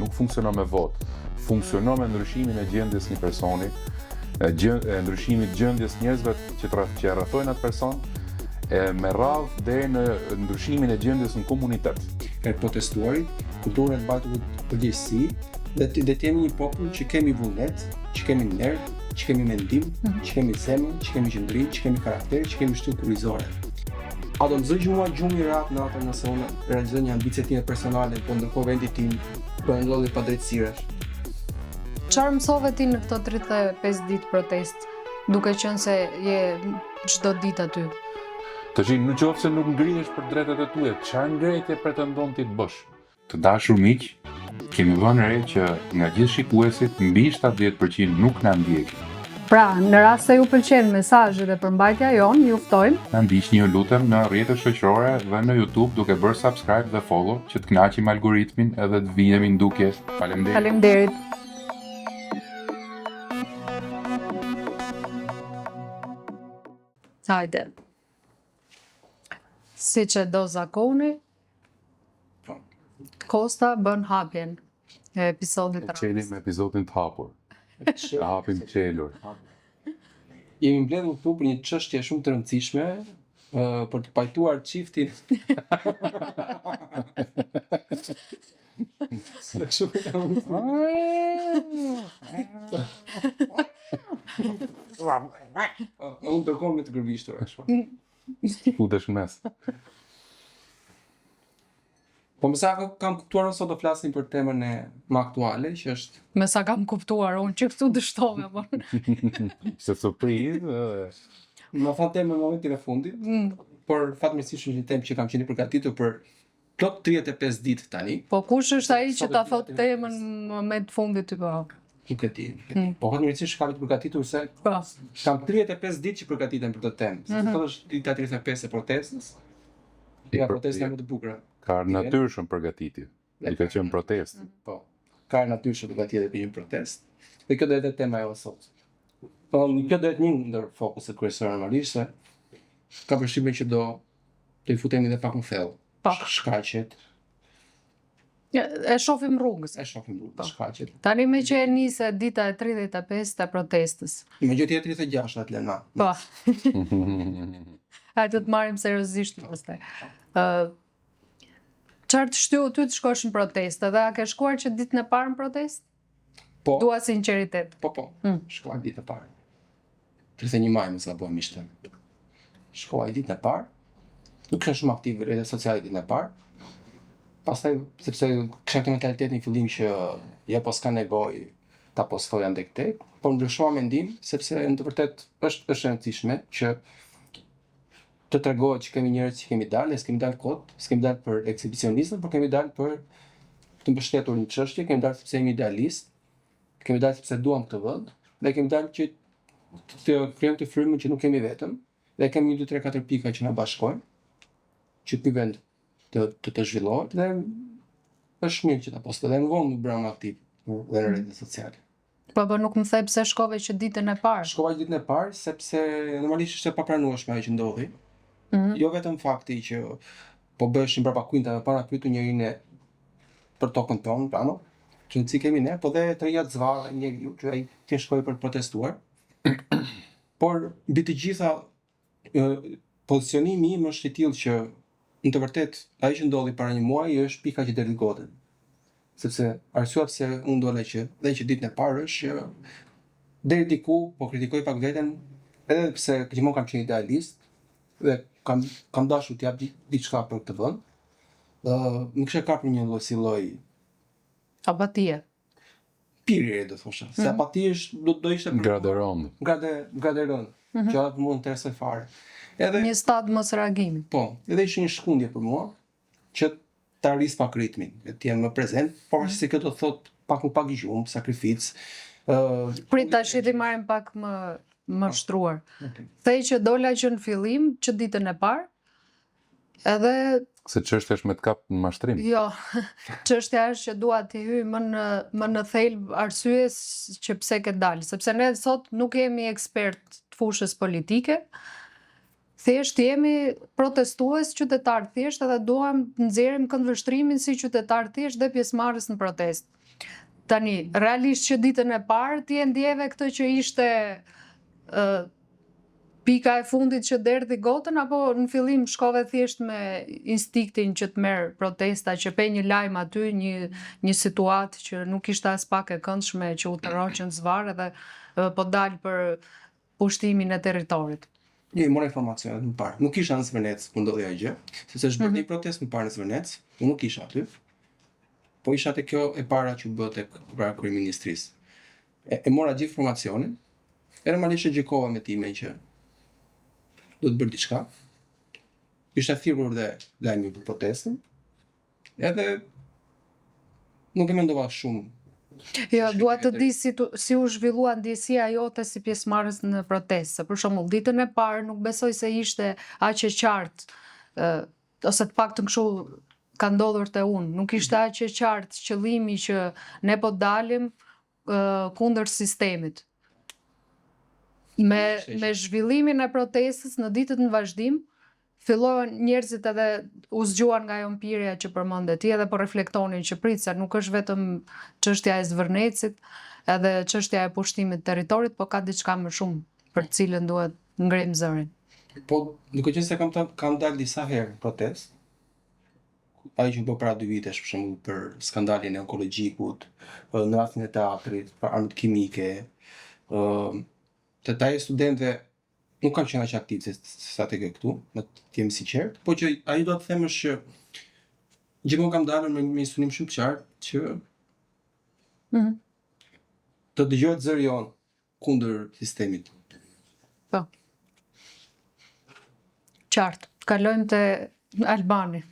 nuk funksionon me votë, funksionon me ndryshimin e gjendjes një personi, e, gjë, e ndryshimit gjendjes njerëzve që të që e rrethojnë atë person, e me radhë deri në ndryshimin e gjendjes në komunitet. E protestuarit, kulturën e të mbajturit përgjegjësi dhe të, dhe të jemi një popull që kemi vullnet, që kemi nder, që kemi mendim, mm -hmm. që kemi zemër, që kemi qëndrim, që kemi karakter, që kemi shtyllë kurrizore. A do më zë gjuma gjumi rahat natën nëse unë realizoj një ambicie time personale, po ndërkohë vendit tim bëhen lloj padrejtësirash? Çfarë mësove ti në këto 35 ditë protestë, duke qenë se je çdo ditë aty? Tashi, në qoftë se nuk ngrihesh për drejtat e tua, çfarë ngritje pretendon ti të bësh? Të dashur miq, kemi vënë re që nga gjithë shikuesit mbi 70% nuk na ndjekin. Pra, në rast se ju pëlqen mesazhi dhe përmbajtja jonë, ju ftojmë Na ndiqni ju lutem në rrjetet shoqërore dhe në YouTube duke bërë subscribe dhe follow që të kënaqim algoritmin edhe të vihemi në dukje. Faleminderit. Faleminderit. Hajde. Siç e do zakoni, po. Kosta bën hapjen e episodit të radhës. Çelim episodin të hapur. E hapim çelur. Jemi mbledhur këtu për një çështje shumë të rëndësishme, për të pajtuar çiftin. Së kështu e kam. Unë ndërkohë me të gërvishtur, ashtu. Futesh në mes. Po me sa kam kuptuar unë sot do flasim për temën e më aktuale, që është Me sa kam kuptuar unë që këtu dështove, po. Se surprizë. Më thonë temën në momentin e fundit, mm. por fatmirësisht është një temë që kam qenë i përgatitur për plot 35 ditë tani. Po kush është ai që ta thotë temën në moment të fundit ty po? Nuk e di. Mm. Po fatmirësisht kam të përgatitur se po. kam 35 ditë që përgatitem për këtë temë. Mm -hmm. Sot është dita 35 e protestës. Ja protesta më të bukura. Ka natyrshëm përgatitje. Duke qenë protestë. Mm. Po. Ka natyrshëm përgatitje për një protestë. Dhe kjo do jetë tema jonë sot. Po, kjo do jetë një ndër fokuset kryesore normalisht se kam përshtypjen që do të i futemi edhe pak më thellë. Po. Shkaqet. E shofim rrugës. E shofim rrugës, po. shkaqet. Tani me që e nise dita e 35 e protestës. Me gjë tjetër 36 atë lëna. Po. Hajde të marrim seriozisht pastaj. Ë Çfarë të shtyu ty të shkosh në protestë dhe a ke shkuar që ditën e parë në protestë? Po. Dua sinqeritet. Po, po. Mm. Shkova ditën e parë. 31 maj mos gaboj ishte. Shkova ditën e parë. Nuk isha shumë aktiv në rrjetet sociale ditën e parë. Pastaj sepse kisha këtë mentalitet në fillim që ja po s'ka nevojë ta postoj andej këtej, por ndryshova mendim sepse në të vërtetë është është e rëndësishme që të tregohet që kemi njerëz që kemi dalë, ne s'kemi dalë kot, s'kemi dalë për ekzibicionizëm, por kemi dalë për të mbështetur një çështje, kemi dalë sepse jemi idealistë, kemi dalë sepse duam këtë vend dhe kemi dalë që të krijojmë të frymën që nuk jemi vetëm dhe kemi 1 2 3 4 pika që na bashkojnë që ky vend të të, të zhvillohet dhe është mirë që ta postoj dhe më vonë u bëra më aktiv dhe në rrjetet sociale. Po po nuk më the pse shkove që ditën e parë. Shkova që ditën e parë sepse normalisht ishte e papranueshme ajo që ndodhi. Mm -hmm. Jo vetëm fakti që po bëheshin prapa kuintave pa na pyetur njeri ne për tokën tonë, pra no, që në kemi ne, po dhe të reja zvarrë njeriu që ai thjesht shkoi për të protestuar. Por mbi të gjitha Pozicionimi im është i tillë që në të vërtetë ajo që ndodhi para një muaji është pika që derdhi gotën. Sepse arsyeja pse unë dola që dhe që ditën e parë është që deri diku po kritikoj pak veten, edhe pse gjithmonë kam qenë idealist dhe kam kam dashur të jap diçka për këtë vend. Ë më kishte kapur një lloj si lloj apatie. Pirje do thosha. Se mm -hmm. apati është do do ishte për Gradë e rëndë. Gradë gradë e rëndë. Mm -hmm. Që atë mua interesoj fare. Edhe një stad mosreagimi. Po, edhe ishte një shkundje për mua që ta rris pak ritmin, të jem më prezent, por mm -hmm. se kjo do thotë pak më pak gjumë, sakrificë. Ë uh, Prit tash t'i marrim pak më më shtruar. Okay. The që dola që në fillim, që ditën e parë, Edhe Se çështja është me të kap në mashtrim. Jo. Çështja është që dua t'i hyj më në më në thelb arsyes që pse ke dalë, sepse ne sot nuk jemi ekspertë të fushës politike. Thjesht jemi protestues qytetarë thjesht edhe duam të nxjerrim këndvështrimin si qytetarë thjesht dhe pjesëmarrës në protestë. Tani, realisht që ditën e parë ti e ndjeve këtë që ishte ë pika e fundit që derdhi gotën apo në fillim shkove thjesht me instinktin që të merr protesta, që pe një lajm aty, një një situatë që nuk ishte aspak e këndshme, që u tërhoqën zvarrë edhe po dal për pushtimin e territorit. Jo, i mora informacionet më parë. Nuk isha në Zvërnec kur ndodhi ajo gjë, sepse është bërë mm -hmm. një protestë më parë në Zvërnec, unë nuk isha aty. Po isha te kjo e para që u bë tek para kryeministrisë. E, e mora gjithë informacionin. E normalisht e gjykova me timen që duhet bërë diçka. Ishte thirrur dhe lajmi për protestën. Edhe nuk e mendova shumë. Jo, dua të di si, tu, si u zhvillua ndjesia jote si pjesëmarrës në protestë. Për shembull, ditën e parë nuk besoj se ishte aq e qartë, ose të paktën kështu ka ndodhur te unë. Nuk ishte aq e qartë qëllimi që ne po dalim kundër sistemit. Me me zhvillimin e protestës në ditët në vazhdim, filluan njerëzit edhe u zgjuan nga ajo mpirja që përmende ti edhe po reflektonin që prit se nuk është vetëm çështja e Zvërnecit edhe çështja e pushtimit të territorit, po ka diçka më shumë për të cilën duhet ngrejmë zërin. Po, duke qenë se kam kam dalë disa herë në protestë, ajo që u bë para dy vitesh për shembull për skandalin e onkologjikut, në rastin e teatrit, për armët kimike, ë te ajo e studentëve nuk kam qenë aq aktiv se sa te kjo këtu, me të jemi sinqert, po që ajo dua të them është që gjithmonë kam dalur me një synim shumë të qartë që mm -hmm. të dëgjohet zëri jonë kundër sistemit. Po. Qartë. Kalojmë te Albani.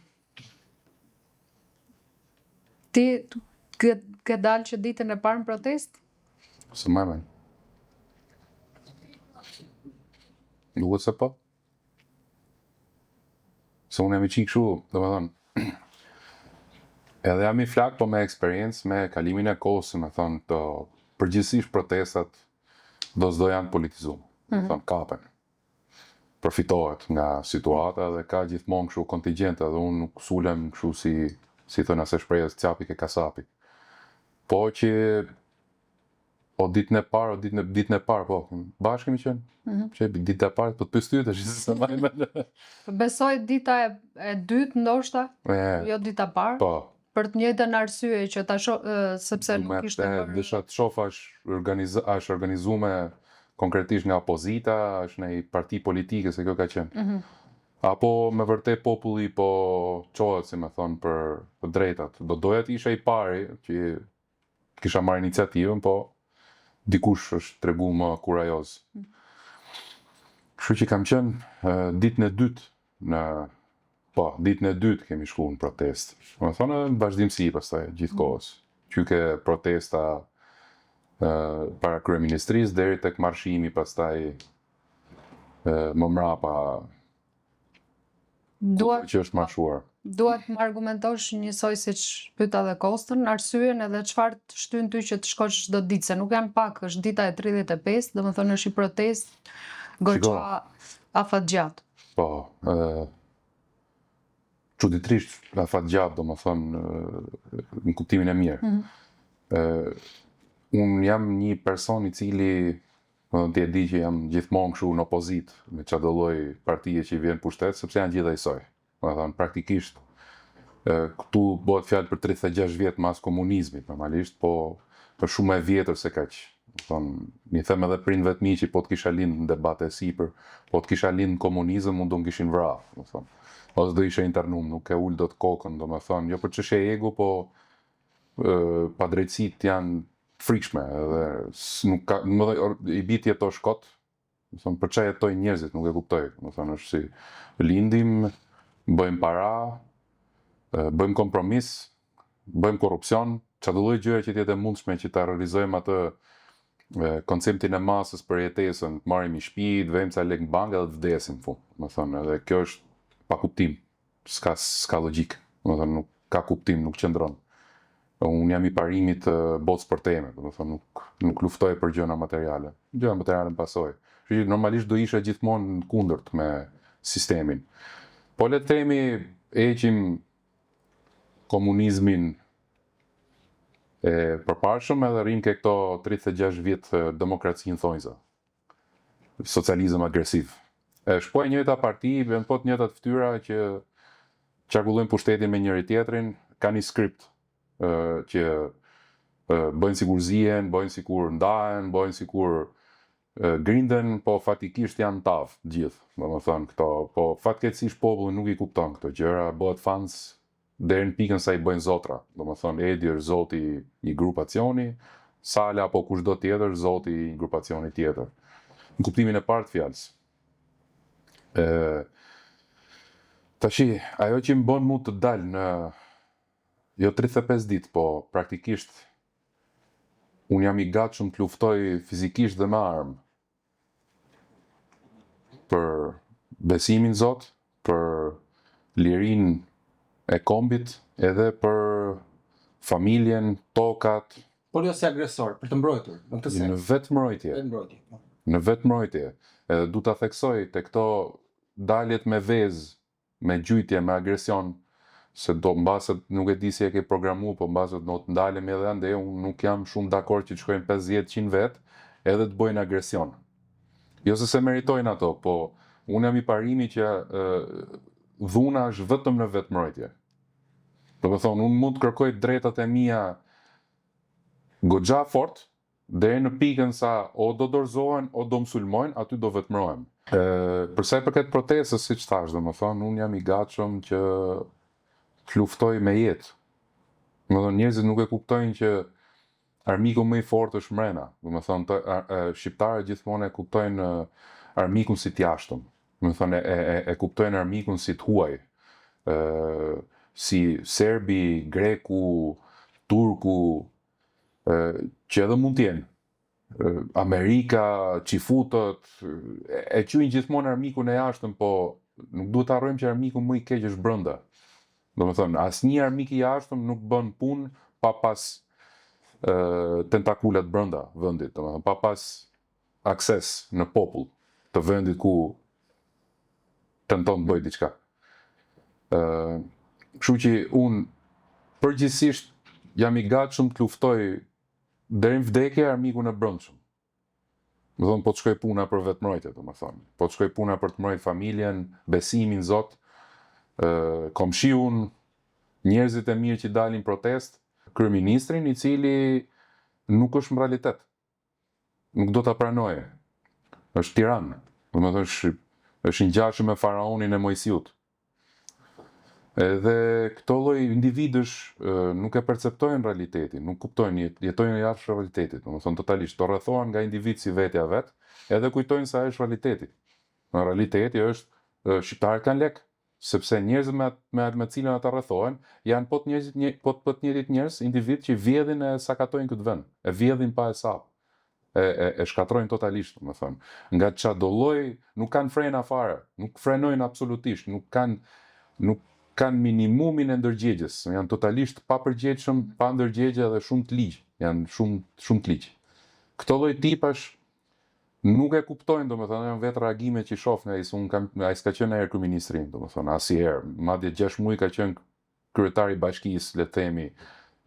Ti ke, ke dalë që ditën e parë në protestë? S'e maj men. Duket se po. Se unë jam i çikë kështu, domethënë, edhe jam i flak, po me eksperiencë, me kalimin e kohës, domethënë, të përgjithsisht protestat do s'do janë politizuar, mm -hmm. thënë, kapen. Përfitohet nga situata dhe ka gjithmonë kështu kontingjente dhe unë nuk sulem kështu si, si thënë asaj shprehjes, capi ke kasapi. Po që O ditën e parë, o ditën e ditën e parë, po. Bashkë kemi qenë. Mm -hmm. Që ditën e parë, po të pyes ty tash s'e mbaj mend. Besoj dita e, e dytë ndoshta, e, jo dita e parë. Po. Për të njëjtën arsye që ta shoh sepse nuk ishte për Desha të shoh a është organiz a është organizume konkretisht nga opozita, a është një parti politike se kjo ka qenë. Mm -hmm. Apo me vërtet populli po çohet, si me thonë, për të drejtat. Do doja të isha i pari që kisha marrë iniciativën, po dikush është tregu më kurajoz. Kështu që kam qenë ditën e dytë në po, ditën e dytë kemi shku në protestë. Domethënë edhe në vazhdimësi pastaj gjithë kohës. Që ke protesta para kryeministrisë deri tek marshimi pastaj më mrapa Dua që është marshuar. Dua të më argumentosh njësoj siç pyeta dhe Kostën, arsyen edhe çfarë të shtyn ty që të shkosh çdo ditë, se nuk janë pak, është dita e 35, domethënë është një protestë goxha afatgjatë. Po, ë çuditërisht afatgjatë, domethënë në kuptimin e mirë. Mm -hmm. ë unë jam një person i cili Domethënë ti e di që jam gjithmonë kështu në opozitë me çdo lloj partie që i vjen pushtet, sepse janë gjithë njësoj. Domethënë praktikisht këtu bëhet fjalë për 36 vjet mas komunizmit normalisht, po është shumë më e vjetër se kaq. Domethënë, i them edhe prindve të mi që po të kisha lind në debat e sipër, po të kisha lind në komunizëm, mund do më kishin vra, domethënë. Ose do isha internum, nuk e ul dot kokën, domethënë, jo për çështje ego, po padrejtësitë janë të frikshme edhe nuk ka, domethënë i bie të jetosh kot, domethënë për çfarë jetojnë njerëzit, nuk e kuptoj. Domethënë është si lindim, bëjmë para, bëjmë kompromis, bëjmë korrupsion, çdo lloj gjëje që të jetë e mundshme që ta realizojmë atë konceptin e masës për jetesën, të marrim një shtëpi, të vejmë ca lekë në bankë dhe të vdesim në fund. Domethënë, edhe kjo është pa kuptim. S'ka s'ka logjikë, domethënë nuk ka kuptim, nuk qëndron. Unë jam i parimit të botës përtejme, domethënë nuk nuk luftoj për gjëra materiale. Gjëra materiale më pasojë. Kështu që normalisht do isha gjithmonë në kundërt me sistemin. Po le të themi heqim komunizmin e përparshëm edhe rrim ke këto 36 vjet demokraci në thonjza. Socializëm agresiv. Është po e njëjta parti, janë po të njëjtat fytyra që qarkullojnë pushtetin me njëri tjetrin, kanë një skript që bëjnë sikur zihen, bëjnë sikur ndahen, bëjnë sikur grinden, po faktikisht janë tavë të gjithë, domethënë këto, po fatkeqësisht populli nuk i kupton këto gjëra, bëhet fans deri në pikën sa i bëjnë zotra, domethënë Edi është zoti i një grupacioni, Sala apo kushdo tjetër është zoti i një grupacioni tjetër. Në kuptimin e parë të fjalës. Ë Tashi, ajo që më bën mu të dal në jo 35 ditë, po praktikisht unë jam i gatshëm të luftoj fizikisht dhe me armë për besimin Zot, për lirinë e kombit, edhe për familjen, tokat. Por jo si agresor, për të mbrojtur, në këtë sens. Në vetëmbrojtje. Vetëmbrojtje. Po. Në vetëmbrojtje. Edhe du ta theksoj te këto daljet me vezë me gjujtje, me agresion, se do mbase nuk e di si e ke programu, po mbase do të ndalemi edhe andej, unë nuk jam shumë dakord që të shkojnë 50-100 vetë edhe të bëjnë agresion. Jo se s'e meritojnë ato, po unë jam i parimi që e, dhuna është vetëm në vetëmbrojtje. Domethënë, unë mund të kërkoj drejtat e mia goxha fort, Deri në pikën sa o do dorëzohen o do më sulmojnë, aty do vetëmbrohem. Për sa i përket protestës, siç thashë, domethënë, unë jam i gatshëm që të luftoj me jetë. Domethënë, njerëzit nuk e kuptojnë që armiku më i fortë është mrena. Domethënë, shqiptarët gjithmonë e kuptojnë armikun si të jashtëm. Domethënë, e, e, e kuptojnë armikun si të huaj. Ë si serbi, greku, turku, që edhe mund të jenë. Amerika, çifutët, e quajnë gjithmonë armikun e jashtëm, po nuk duhet të harrojmë që armiku më i keq është brenda. Domethënë, asnjë armik i jashtëm nuk bën punë pa pas tentakulat brenda vendit, domethënë, pa pas akses në popull të vendit ku tenton të bëjë diçka. Ë, kështu që unë përgjithsisht jam i gatshëm të luftoj deri në vdekje armikun e brendshëm. Domethënë, po të shkojë puna për vetëmbrojtje, domethënë. Po të shkojë puna për të mbrojtë familjen, besimin Zot, ë komshiun, njerëzit e mirë që dalin protestë, kryeministrin i cili nuk është në realitet. Nuk do ta pranojë. Është tiran. Domethënë është është i ngjashëm me faraonin e Moisiut. Edhe këto lloj individësh nuk e perceptojnë realitetin, nuk kuptojnë, jetojnë jashtë realitetit, domethënë totalisht, të rrethohen nga individë si vetja vet, edhe kujtojnë se ai është realiteti. Në realiteti është shqiptarët kanë lek, sepse njerëzit me me me të cilën ata rrethohen janë po të njerëzit një po po të njëjtit njerëz, individë që vjedhin e sakatojnë këtë vend, e vjedhin pa hesap. E e e shkatërrojnë totalisht, domethënë. Nga çdo lloj, nuk kanë frena fare, nuk frenojnë absolutisht, nuk kanë nuk kanë minimumin e ndërgjegjes, janë totalisht të papërgjegjshëm, pa ndërgjegje dhe shumë të ligj, janë shumë shumë të ligj. Këto lloj tipash Nuk e kuptojnë, domethënë, janë vetë reagime që shoh nga ai, se unë kam, ai s'ka qenë ndonjëherë kryeministri im, domethënë, asnjëherë. Madje 6 muaj ka qenë kryetari i bashkisë, le të themi,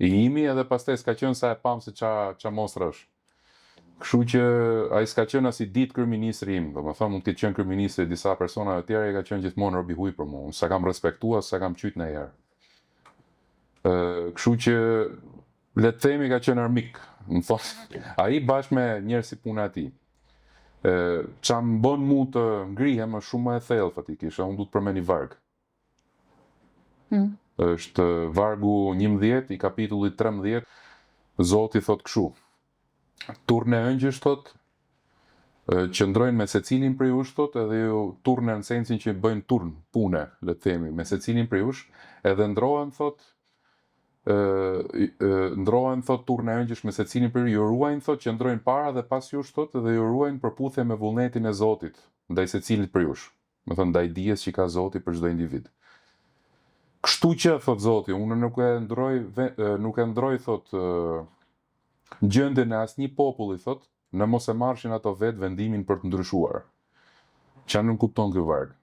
i imi edhe pastaj s'ka qenë sa e pamë se ça ça mostra është. Kështu që ai s'ka qenë asnjë ditë kryeministri im, domethënë mund të ketë qenë kryeministri i disa personave të tjerë, ai ka qenë gjithmonë rob i huaj për mua. Unë s'e kam respektuar, s'e kam qujt ndonjëherë. Ë, kështu që Le të themi ka qenë armik, më thonë. Ai bashkë me njerëz si puna e tij. Ë, ça më bën mu të ngrihem është shumë më e thellë faktikisht, unë du të përmend një varg. Mm. Është vargu 11 i kapitullit 13. Zoti thot kështu. Turne engjëjsh thot qëndrojnë me secilin prej jush thot edhe ju turne në sensin që bëjnë turn pune, le të themi, me secilin prej jush, edhe ndrohen thot ndrohen thot turne engjëjsh me secilin prej ju ruajnë thot qëndrojnë para dhe pas jush thot dhe ju ruajnë në përputhje me vullnetin e Zotit ndaj secilit prej jush. Domethënë ndaj dijes që ka Zoti për çdo individ. Kështu që thot Zoti, unë nuk e ndroj nuk e ndroj thot gjendjen e asnjë populli thot, në mos e marrshin ato vetë vendimin për të ndryshuar. Ça nënkupton ky varg?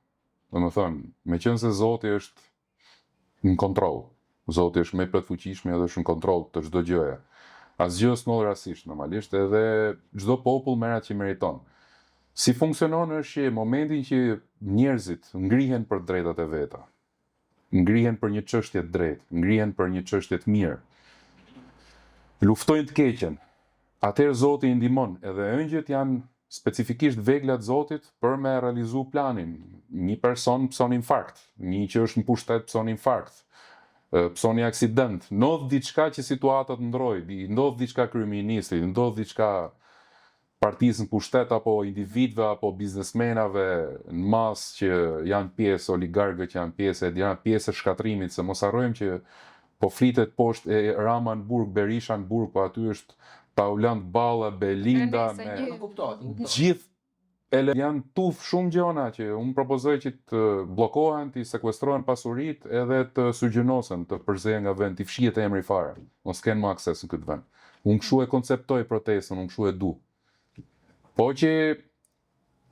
Domethënë, meqenëse Zoti është në kontroll, Zoti është më i plotfuqishmi edhe është në kontroll të çdo gjëje. Asgjë s'ndodh rastësisht normalisht edhe çdo popull merr atë që meriton. Si funksionon është që momentin që njerëzit ngrihen për të drejtat e veta, ngrihen për një çështje të drejtë, ngrihen për një çështje të mirë, luftojnë të keqen, atëherë Zoti i ndihmon, edhe engjëjt janë specifikisht vegla të Zotit për me realizu planin. Një person pëson infarkt, një që është në pushtet pëson infarkt, pëson një aksident, ndodh diçka që situata të ndrojë, i ndodh diçka kryeministrit, i ndodh diçka partisë në pushtet apo individëve apo biznesmenave në masë që janë pjesë, oligarkëve që janë pjesë, janë pjesë e shkatërrimit, se mos harrojmë që po flitet poshtë e Rama në burg, Berisha në burg, po aty është Taulant Balla, Belinda me nuk kuptohet, nuk kuptohet. Gjithë ele janë tufë shumë gjona që unë propozoj që të bllokohen, të sekuestrohen pasuritë edhe të syrgjynosen, të përzehen nga vendi, t'i fshihet emri fare, mos kenë më akses në këtë vend. Unë kështu e konceptoj protestën, unë kështu e du. Po që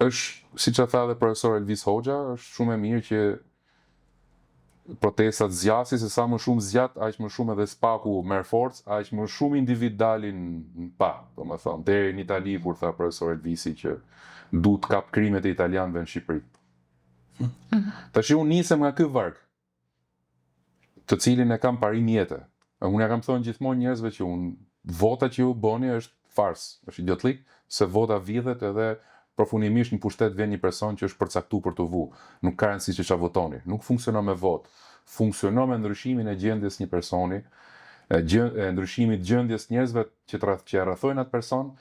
është, siç e tha edhe profesor Elvis Hoxha, është shumë e mirë që protestat zgjasin, se sa më shumë zgjat, aq më shumë edhe SPAK-u merr forcë, aq më shumë individ dalin në pah, domethënë, deri në Itali kur tha profesor Elvisi që du të kap krimet e italianëve në Shqipëri. Tash unë nisem nga ky varg, të cilin e kam parim jete. Unë ja kam thënë gjithmonë njerëzve që unë vota që ju bëni është farsë, është idiotllik, se vota vidhet edhe përfundimisht në pushtet vjen një person që është përcaktuar për t'u vu. Nuk ka rëndësi që çfarë votoni. Nuk funksionon me votë. Funksionon me ndryshimin e gjendjes një personi, e, gjë, e ndryshimit gjendjes njerëzve që të rreth, që e rrethojnë atë person,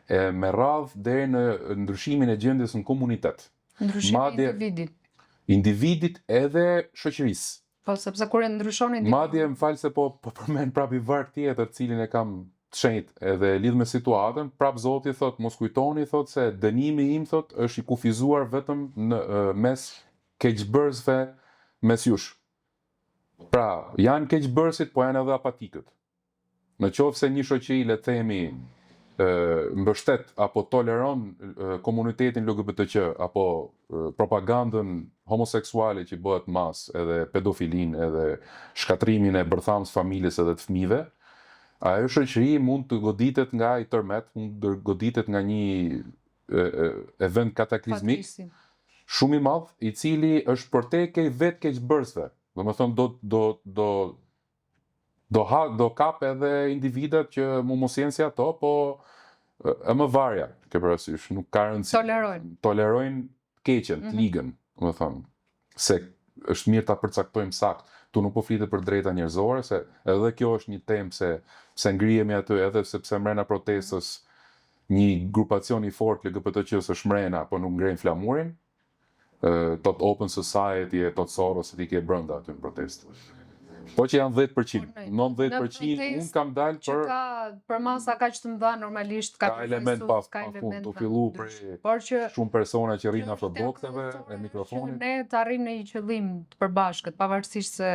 e me radhë deri në ndryshimin e gjendjes në komunitet. Ndryshimi i individit. Individit edhe shoqërisë. Po, sepse kur e ndryshon individin. Madje më fal se po po përmend prapë një varg tjetër, të cilin e kam të shenjtë edhe e lidh me situatën, prap Zoti thot mos kujtoni thot se dënimi im thot është i kufizuar vetëm në mes keqbërësve mes jush. Pra, janë keqbërësit, po janë edhe apatikët. Në qoftë se një shoqëri, le të themi, mbështet apo toleron komunitetin LGBTQ apo propagandën homoseksuale që bëhet në masë edhe pedofilinë edhe shkatërrimin e bërthamës familjes edhe të fëmijëve, ajo shoqëri mund të goditet nga një tërmet, mund të goditet nga një event kataklizmik shumë i madh, i cili është përtej vetë keqbërësve. Domethënë do do do Do ha, do kap edhe individat që mu mos jenë si ato, po e më varja, ke parasysh, nuk ka rëndësi. Tolerojnë. Tolerojnë keqen, të mhm. ligën, domethënë, se është mirë ta përcaktojmë saktë. Ktu nuk po flitet për drejta njerëzore, se edhe kjo është një temë se pse ngrihemi aty, edhe sepse mrena protestës një grupacion i fortë LGBTQ është mrena, po nuk ngrejnë flamurin, tot Open Society e tot Soros ti ke brenda aty në protestë. Po që janë 10%, 90% unë kam dalë për... Që ka përmasa kaq të mëdha normalisht ka, ka element pa, pa fund, të fillu prej Por që, shumë persona që rrinë afër bokseve e mikrofonit. Ne të arrijmë në një qëllim të përbashkët, pavarësisht se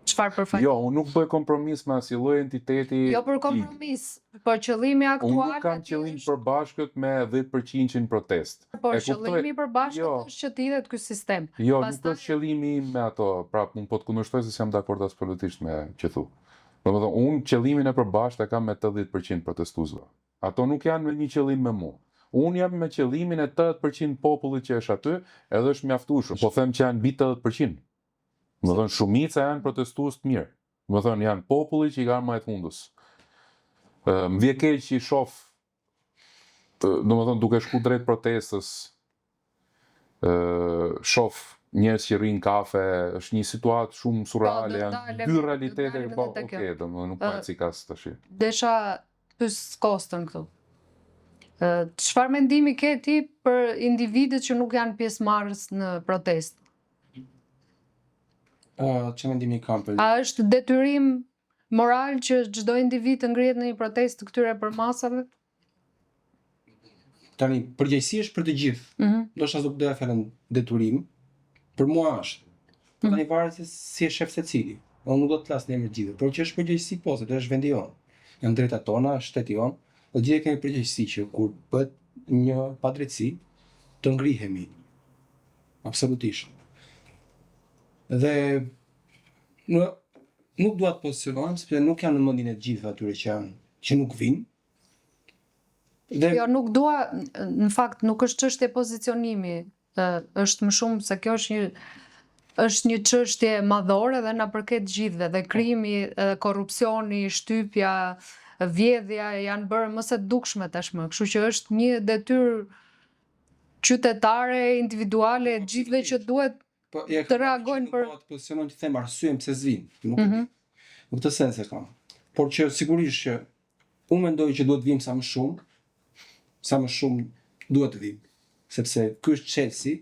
çfarë përfaqëson. Jo, unë nuk bëj kompromis me asnjë lloj entiteti. Jo për kompromis, po qëllimi aktual. Unë nuk kam qëllim të përbashkët me 10% në protestë. Por qëllimi i përbashkët jo. është që të hidhet ky sistem. Jo, Pastaj... nuk është qëllimi im me ato. Pra, unë po të kundërshtoj se s'jam dakord absolutisht me që thu. Domethënë, unë qëllimin e përbashkët e kam me 80% protestuesve. Ato nuk janë me një qëllim me mu. Unë jam me qëllimin e 80% popullit që është aty, edhe është mjaftueshëm. Po them që janë mbi 80%. Domethënë, shumica janë protestues të mirë. Domethënë, janë populli që i ka majtë hundës. Më vjen keq që i shof, domethënë, duke shku drejt protestës, shof njerëz që rrinë kafe, është një situatë shumë surreale, po, janë dy realitete, po, okej, domethënë, nuk pa e cikas tash. Desha pyes Kostën këtu. Çfarë mendimi ke ti për individët që nuk janë pjesëmarrës në protestë? Uh, çfarë mendimi kam për? A është detyrim moral që çdo individ të ngrihet në një protestë të këtyre përmasave? Tani, përgjegjësi është për të gjithë. Mm -hmm. Ndoshta s'do doja fjalën detyrim, për mua është. Po mhm. tani varet se si e shef secili. Unë nuk do të flas në emër të gjithëve, por që është përgjegjësi po, sepse është vendi jonë. Janë drejtat tona, është shteti jonë. Dhe gjithë kemi përgjegjësi që kur bëhet një padrejtësi të ngrihemi. Absolutisht. Dhe në nuk dua të pozicionohem sepse nuk jam në mendjen e të gjithëve atyre që janë që nuk vijnë. Dhe jo, nuk dua, në fakt nuk është çështje pozicionimi, është më shumë se kjo është një është një çështje madhore dhe na përket gjithëve dhe krimi, edhe korrupsioni, shtypja, vjedhja janë bërë më se të dukshme tashmë, kështu që është një detyrë qytetare, individuale e gjithëve që duhet Po, ja, të reagojnë për të pozicionon të them arsyen pse s'vijnë. Nuk mm -hmm. Në këtë sens e kam. Por që sigurisht që unë mendoj që duhet të vijmë sa më shumë, sa më shumë duhet të vijmë, sepse ky është çelësi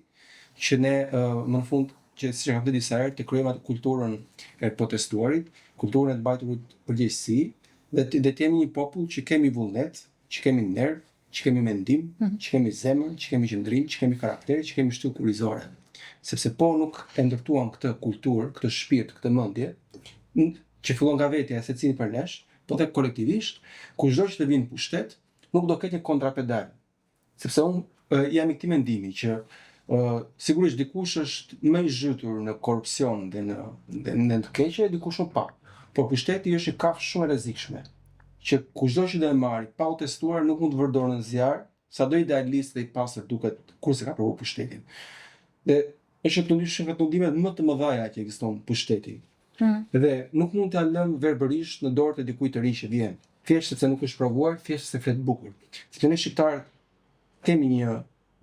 që ne uh, më në fund që siç e kam thënë disa herë të krijojmë atë kulturën e protestuarit, kulturën e të mbajturit përgjegjësi dhe të, dhe të jemi një popull që kemi vullnet, që kemi nerv, që kemi mendim, mm -hmm. që kemi zemër, që kemi qëndrim, që kemi karakter, që kemi shtyllë kurrizore. Sepse po nuk e ndërtuam këtë kulturë, këtë shpirt, këtë mendje, që fillon nga vetja e secilit prej nesh, po dhe kolektivisht, kushdo që të vinë në pushtet, nuk do ketë një kontrapedal. Sepse unë jam i këtij mendimi që uh, sigurisht dikush është më i zhytur në korrupsion dhe në dhe në të keqe, dikush më pak. Por pushteti është një kafshë shumë e rrezikshme që kushdo që do e marrë pa u testuar nuk mund të vërë dorën në zjarr, sado idealist dhe i pastër duket kur s'e ka provuar pushtetin. Dhe është një ndryshim nga tundimet më të mëdha që ekziston pushteti. Mm. Dhe nuk mund t'ia lëmë verbërisht në dorë të dikujt të ri që vjen, thjesht sepse nuk është provuar, thjesht sepse flet bukur. Sepse ne shqiptarët kemi një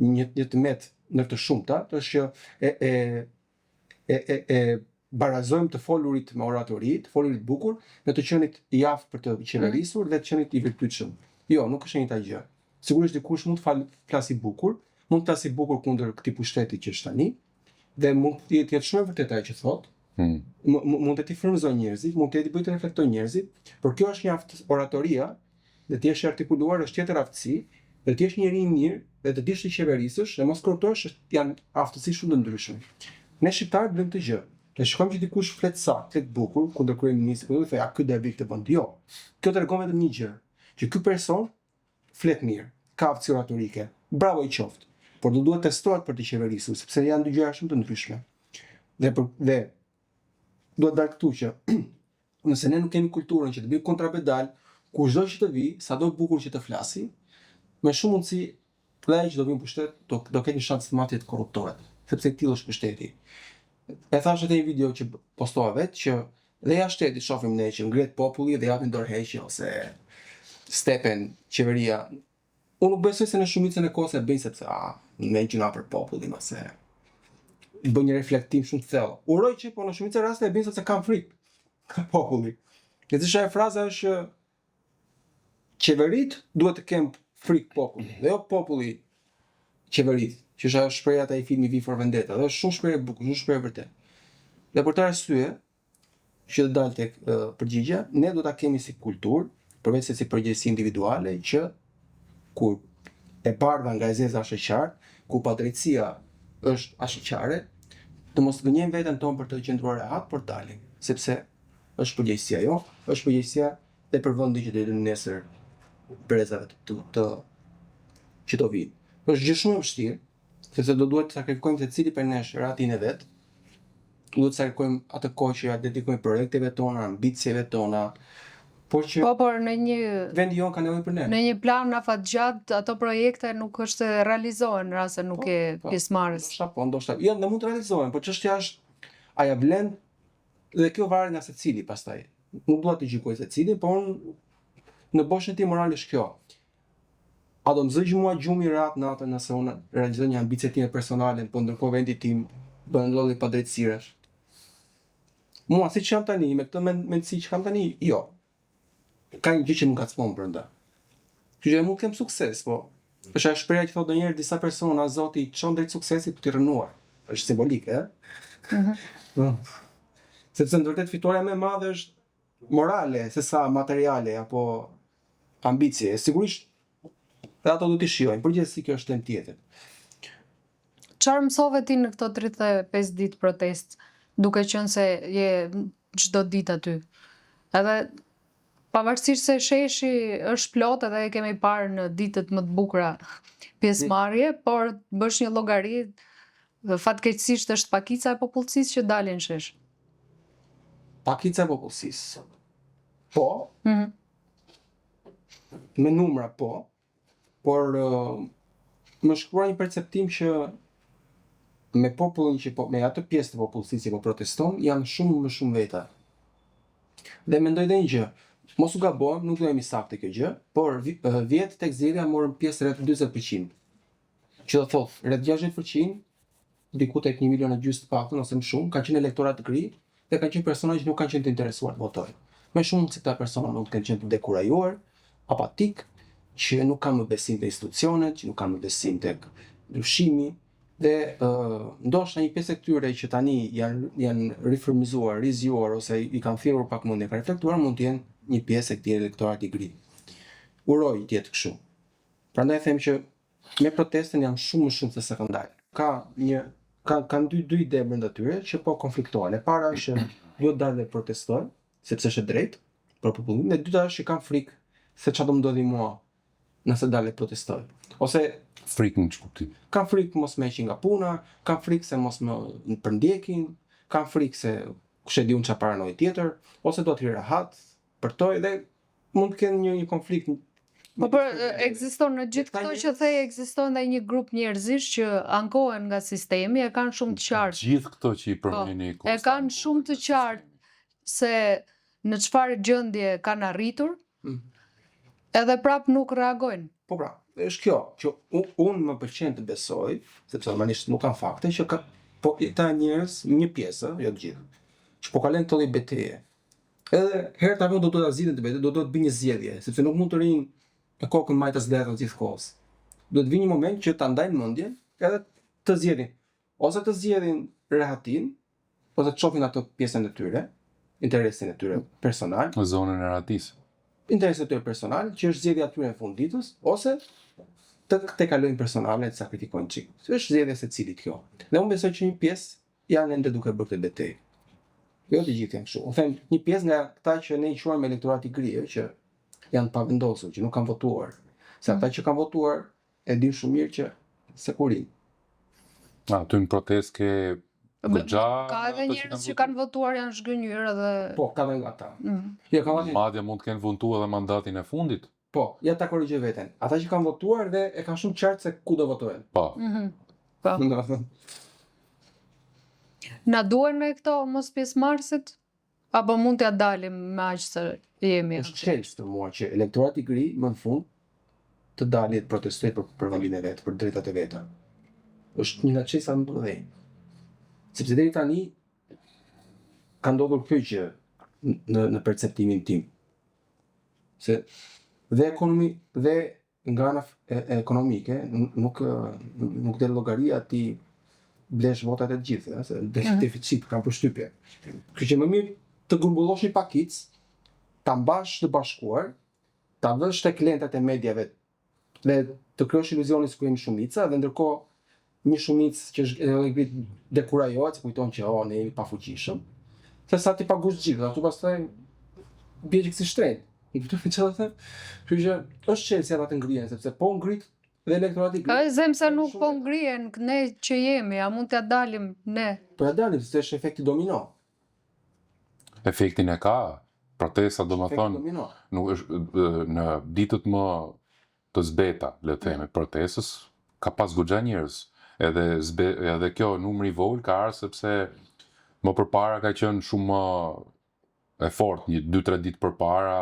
një një të metë ndër të shumta, është që e e e e, e barazojmë të folurit me oratori, të folurit bukur, me të qenit i aftë për të qeverisur mm. dhe të qenit i virtytshëm. Jo, nuk është e njëjta gjë. Sigurisht dikush mund të fal, flasi bukur, mund të flasi bukur kundër këtij pushteti që është tani, dhe mund të jetë shumë e vërtetë ajo që thotë. Mm. Mund të t'i frymëzojë njerëzit, mund të t'i bëjë të reflektojnë njerëzit, por kjo është një aftësi oratoria dhe të jesh i artikuluar është tjetër aftësi, dhe të jesh njeri i mirë dhe të dish të qeverisësh dhe mos korruptohesh janë aftësi shumë të ndryshme. Ne shqiptarët bëjmë këtë gjë. Ne shikojmë që dikush flet saktë, flet bukur kundër kryeministrit, kundër thotë, ja ky do e bëjë këtë vend. Jo. Kjo tregon vetëm një gjë, që ky person flet mirë, ka aftësi oratorike. Bravo i qoftë. Por do duhet testohet për të qeverisur, sepse janë dy gjëra shumë të ndryshme. Dhe për, dhe duhet dal këtu që nëse ne nuk kemi kulturën që të bëjmë kontrapedal, kushdo që të vijë, sado bukur që të flasi, me shumë mundësi dhe ai që do vijë në pushtet do do ketë një shans të madh të korruptohet, sepse i tillë është pushteti. E thashë edhe një video që postova vetë që dhe jashtë shtetit shohim ne që ngrihet populli dhe japin dorëheqje ose stepen qeveria Unë nuk besoj se në shumicën e kohës e bëjnë sepse a, ne gjynah për popullin ose bën një reflektim shumë të thellë. Uroj që po në shumicën e rasteve e bëjnë sepse kanë frikë nga populli. Dhe siç ajo fraza është që qeveritë duhet të kenë frikë popullin, dhe jo populli qeveritë, që është ajo shprehja te ai filmi V for Vendetta, dhe është shumë shprehje e bukur, shumë shprehje e vërtetë. Dhe për këtë arsye, që të dal tek përgjigja, ne do ta kemi si kulturë, përveç se si përgjegjësi individuale që kur e bardha nga e zeza është e qartë, kur padrejtësia është ashiqare, të mos gënjejmë veten tonë për të qëndruar rehat, por të dalim, sepse është përgjegjësia jonë, është përgjegjësia dhe për vendin që do jetojnë nesër brezave të, të, të që do vijnë. Është gjë shumë e vështirë, sepse do duhet të sakrifikojmë secili prej nesh rehatinë e vet, duhet të sakrifikojmë atë kohë që ja dedikojmë projekteve tona, ambicieve tona, por që Po, por në një vendi jonë ka nevojë për ne. Në një plan afatgjatë ato projekte nuk është se realizohen në rast se nuk po, je po, pjesëmarrës. Ndoshta po, ndoshta. Jo, ne mund të realizohen, por çështja është a ja vlen dhe kjo varet nga secili pastaj. Nuk dua të gjykoj secilin, por unë në boshin tim moral është kjo. A do më zëjë mua gjumi rehat natën nëse unë realizoj një ambicie time personale, po ndërkohë vendit tim bëhen lloj padrejtësirash? Mua siç jam tani, me këtë mendësi që kam tani, jo. Ka një gjë që më ngacmon brenda. Kështu që mund të kem sukses, po është ajo shprehja që thotë ndonjëherë disa persona, Zoti i çon drejt suksesit për t'i rrënuar. Është simbolike, ë? Mm -hmm. Sepse në të vërtetë fitorja më e madhe është morale se sa materiale apo ambicie. Sigurisht dhe ato do t'i shijojmë. Përgjithësi kjo është temë tjetër. Çfarë mësove ti në këto 35 ditë protestë, duke qenë se je çdo ditë aty? Edhe pavarësisht se sheshi është plot edhe e kemi parë në ditët më të bukura pjesëmarrje, mm. por bësh një llogari. Fatkeqësisht është pakica e popullsisë që dalin në shesh. Pakica e popullsisë. Po. Mm -hmm. Me numra po, por më shkruan një perceptim që me popullin që po me atë pjesë të popullsisë që po proteston janë shumë më shumë veta. Dhe mendoj dhe një gjë, mos u gabojmë, nuk do jemi saktë kjo gjë, por vjet tek zgjedhja morën pjesë rreth 40%. Që do thotë rreth 60% diku tek 1 milion e gjysmë të paktën ose më shumë, kanë qenë elektorat gri dhe kanë qenë persona që nuk kanë qenë të interesuar të votojnë. Me shumë se këta persona mund të kenë qenë të dekurajuar, apatik, që nuk kanë më besim te institucionet, që nuk kanë më besim tek ndryshimi dhe uh, ndoshta një pjesë e këtyre që tani janë janë rifrymëzuar, rizgjuar ose i kanë thirrur pak mendjen, kanë reflektuar, mund të jenë një pjesë e këtij elektorati gri. Uroj të jetë kështu. Prandaj them që me protestën janë shumë më shumë se sa kanë dalë. Ka një ka kanë dy dy ide brenda tyre që po konfliktohen. E para është që duhet dalë dhe protestoj, sepse është e drejtë për popullin. E dyta është që kanë frikë se çfarë do më ndodhi mua nëse dal e protestoj. Ose frikë në ç'kuptim? Kanë frikë mos më heqin nga puna, kanë frikë se mos më përndjekin, kanë frikë se kush e di unë çfarë paranojë tjetër, ose do të rri rahat, përtoj dhe mund të kenë një një konflikt Po por ekziston në gjithë këto që the ekziston dhe një grup njerëzish që ankohen nga sistemi, e kanë shumë të qartë. Gjithë këto që i po, përmeni po, E kanë shumë të qartë se në çfarë gjendje kanë arritur. Mm. Edhe prap nuk reagojnë. Po pra, është kjo që unë më pëlqen të besoj, sepse normalisht nuk kam fakte që ka po këta njerëz, një pjesë, jo të gjithë, që po kalojnë këtë lloj beteje. Edhe herë ta vonë do duhet ta zgjidhin këtë betejë, do duhet të bëjnë një zgjedhje, sepse nuk mund të rrinë me kokën majtas djathtas gjithë kohës. Duhet të vijë një moment që ta ndajnë mendjen edhe të zgjedhin ose të zgjedhin rehatinë, ose të shohin atë pjesën e tyre, interesin e tyre personal. Në zonën e rehatisë. Interesin e tyre personal, që është zgjedhja e tyre në fund ditës, ose të të kalojnë personale të sakrifikojnë çik. Është zgjedhja e secilit kjo. Dhe unë besoj që një pjesë janë ende duke bërë këtë betejë. Jo të gjithë janë kështu. Unë them një pjesë nga këta që ne i quajmë elektorati gri, ë, që janë të pavendosur, që nuk kanë votuar. Se ata që kanë votuar e dinë shumë mirë që se ku rrinë. Aty në protestë ke goxha Ka edhe njerëz që kanë votuar janë zhgënjyer edhe Po, ka dhe nga ata. Mm. Jo, ka dhe Madje mund të kenë votuar edhe mandatin e fundit. Po, ja ta korrigjoj veten. Ata që kanë votuar dhe e kanë shumë qartë se ku do votojnë. Po. Mm -hmm. Po. Domethënë. Na duhen me këto mos pjesëmarrësit? Apo mund t'ja dalim me aq sa jemi? Është çelës për mua që elektorati gri më në fund të dalë të protestojë për për vendin e vet, për drejtat e veta. Është një nga çelësat më të mëdhenj. Sepse deri tani ka ndodhur kjo gjë në në perceptimin tim. Se dhe ekonomi dhe nga ana e, e ekonomike nuk nuk del llogaria ti blesh votat e të gjithëve, se del mm -hmm. deficit kam përshtypje. Kështu që më mirë të grumbullosh një pakicë, ta mbash të bashkuar, ta vësh tek lentat e mediave dhe të krijosh iluzionin sikur jemi shumica dhe ndërkohë një shumicë që është edhe gri dekurajohet se kujton që oh ne jemi pafuqishëm, se sa t'i paguash të gjithë, aty pastaj bie çik si shtrenjtë. Më kupton çfarë them? Kështu që është çelësi ata të ngrihen sepse po ngrit dhe elektorati gri. E zëmë se nuk po ngrihen ne që jemi, a mund t'ja dalim ne? Po ja dalim, sepse është efekti domino. Efektin e ka, protesta domethënë, nuk është në ditët më të zbeta, le të themi, protestës, ka pas goxha njerëz. Edhe zbe, edhe kjo numri i vogël ka ardhur sepse më përpara ka qenë shumë më e fortë, një 2-3 ditë përpara,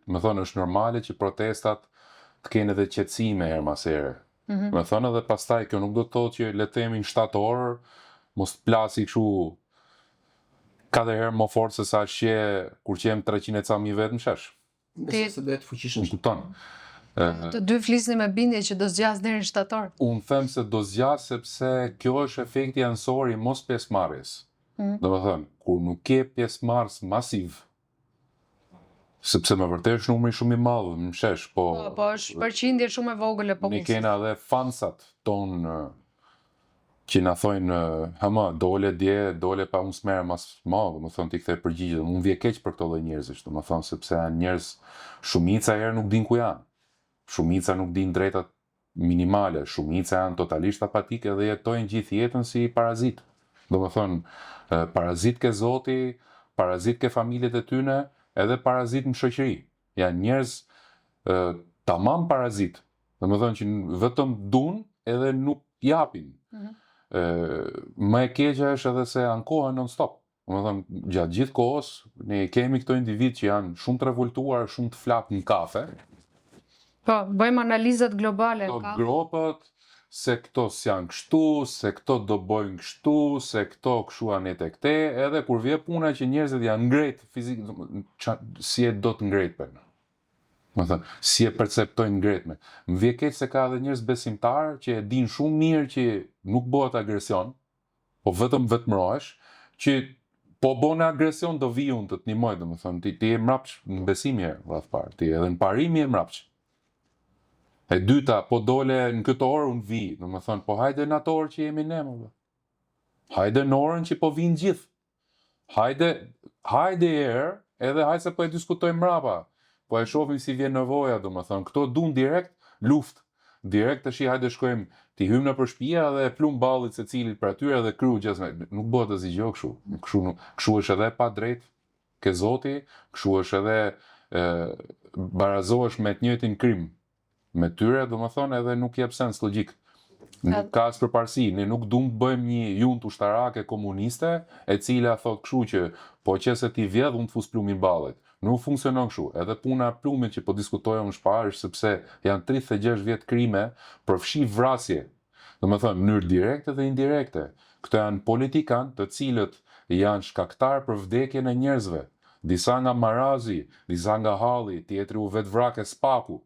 domethënë është normale që protestat të kenë edhe qetësime herë mas here. Mm -hmm. Domethënë edhe pastaj kjo nuk do të thotë që le të themi në shtator mos të plasi kështu katër herë më fort se sa që kur qemë 300 e ca mijë vetë në shesh. Besoj se do jetë fuqishëm. Më kupton? Të dy flisni me bindje që do zgjas deri në shtator. Unë them se do zgjas sepse kjo është efekti anësor i mos pjesëmarrjes. Mm. Domethënë, kur nuk ke pjesëmarrës masiv, Sepse me vërtet është numri shumë i madh në shesh, po Po, po është përqindje shumë e vogël e ne popullsisë. kena edhe fansat tonë që na thojnë hëmë, dole dje, dole pa unë s'merrem as më, domethënë ti kthej përgjigje, dhe mu më vjen keq për këto lloj njerëzish, domethënë sepse janë njerëz shumica herë nuk dinë ku janë. Shumica nuk dinë drejtat. minimale, shumica janë totalisht apatike dhe jetojnë gjithë jetën si parazitë. Domethënë, parazit ke Zoti, parazit ke familjet e tyne, edhe parazit në shoqëri. Janë njerëz tamam parazit. Domethënë që vetëm dun edhe nuk japin. Mm -hmm. Më e keqja është edhe se ankohen non stop. Domethënë, gjatë gjithë kohës, ne kemi këto individë që janë shumë të revoltuar, shumë të flaktë në kafe. Po, bëjmë analizat globale në kafe. Gropët, se këto s'janë kështu, se këto do bojnë kështu, se këto kështu anë e këte, edhe kur vje puna që njerëzit janë ngrejt fizik, qa, si e do të ngrejt për në. Domethënë, si e perceptojnë ngrejtme. Më vje keq se ka edhe njerëz besimtarë që e dinë shumë mirë që nuk bëhet agresion, po vetëm vetëmbrohesh, që po bone agresion do vi unë të të ndihmoj, domethënë, ti, ti je mrapsh në besim je, radhë parë, ti edhe në parim je mrapsh. E dyta, po dole në këtë orë unë vi, domethënë, po hajde në atë orë që jemi ne, më Hajde në orën që po vinë gjithë. Hajde, hajde herë, edhe hajde se po e diskutojmë mrapa. Po e shohim si vjen nevoja, domethënë, këto duan direkt luftë. Direkt tash hajde shkojmë, ti hyjmë nëpër shtëpia dhe e plum ballit secilit për aty edhe kryu gjasme. Nuk bëhet asgjë kështu. Kështu nuk, kështu është edhe pa drejt ke Zoti, kështu është edhe e, barazohesh me të njëjtin krim me tyre, domethënë edhe nuk jep sens logjik. Nuk ka as përparësi, ne nuk duam të bëjmë një juntë ushtarake komuniste, e cila thotë kështu që po qe se ti vjedh, unë të fus plumin ballit. Nuk funksionon kështu. Edhe puna e plumit që po diskutoja unë shparë është sepse janë 36 vjet krime, përfshi vrasje. Domethënë, në mënyrë direkte dhe indirekte. Këto janë politikanë të cilët janë shkaktar për vdekjen e njerëzve. Disa nga marazi, disa nga halli, tjetri u vetvra ke SPAK-u,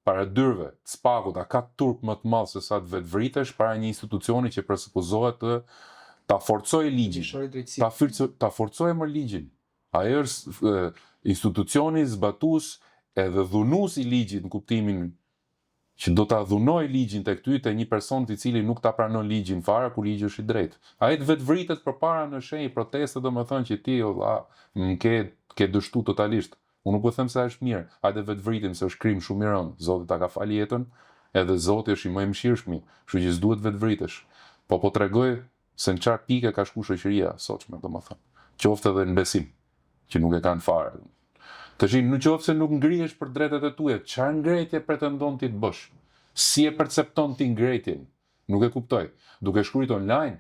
para dyrve të SPAK-ut, a ka turp më të madh se sa të vetvritesh para një institucioni që presupozohet të ta forcojë ligjin, ta forcojë ta forcojë më ligjin. Ai është institucioni zbatues edhe dhunues i ligjit në kuptimin që do ta dhunojë ligjin tek ty te një person i cili nuk ta pranon ligjin fare kur ligji është i drejtë. Ai të vetvritet përpara në shenjë proteste domethënë që ti o vlla më ke ke dështu totalisht. Unë nuk po them se është mirë, hajde vetvritim se është krim shumë i rëndë, Zoti ta ka falë jetën, edhe Zoti është i më i mëshirshmi, kështu që s'duhet vetvritesh. Po po tregoj se në çfarë pike ka shku shoqëria sotshme, domethënë, qoftë edhe në besim, që nuk e kanë fare. Tashi, në qoftë se nuk ngrihesh për drejtat e tuaja, çfarë ngrejtje pretendon ti të bësh? Si e percepton ti ngrejtjen? Nuk e kuptoj. Duke shkruajt online,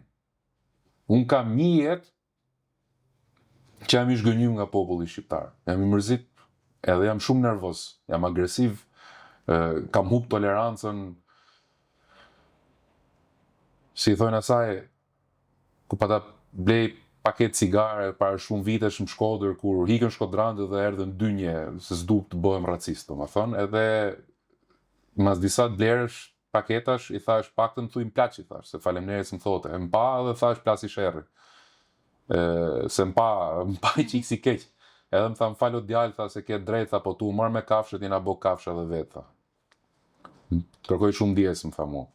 unë kam një jetë që jam i zhgënjyer nga populli shqiptar. Jam i mërzit, edhe jam shumë nervoz, jam agresiv, kam humb tolerancën. Si i thonë asaj, ku pata blej paket cigare para shumë vitesh në Shkodër, kur ikën shkodranët dhe erdhën dynje, se s'du të bëhem racist, domethënë, edhe mas disa blerësh paketash, i thash paktën thuj m'plaç i thash, se faleminderit s'më thote. E më pa dhe thash plasi sherri. E, se më pa, më pa i çik si keq. Edhe më tha më fal o djalë, tha se ke drejt, tha po tu u marr me kafshët jena bo kafshë edhe vetë, tha. Kërkoj shumë ndjesë, më tha mua.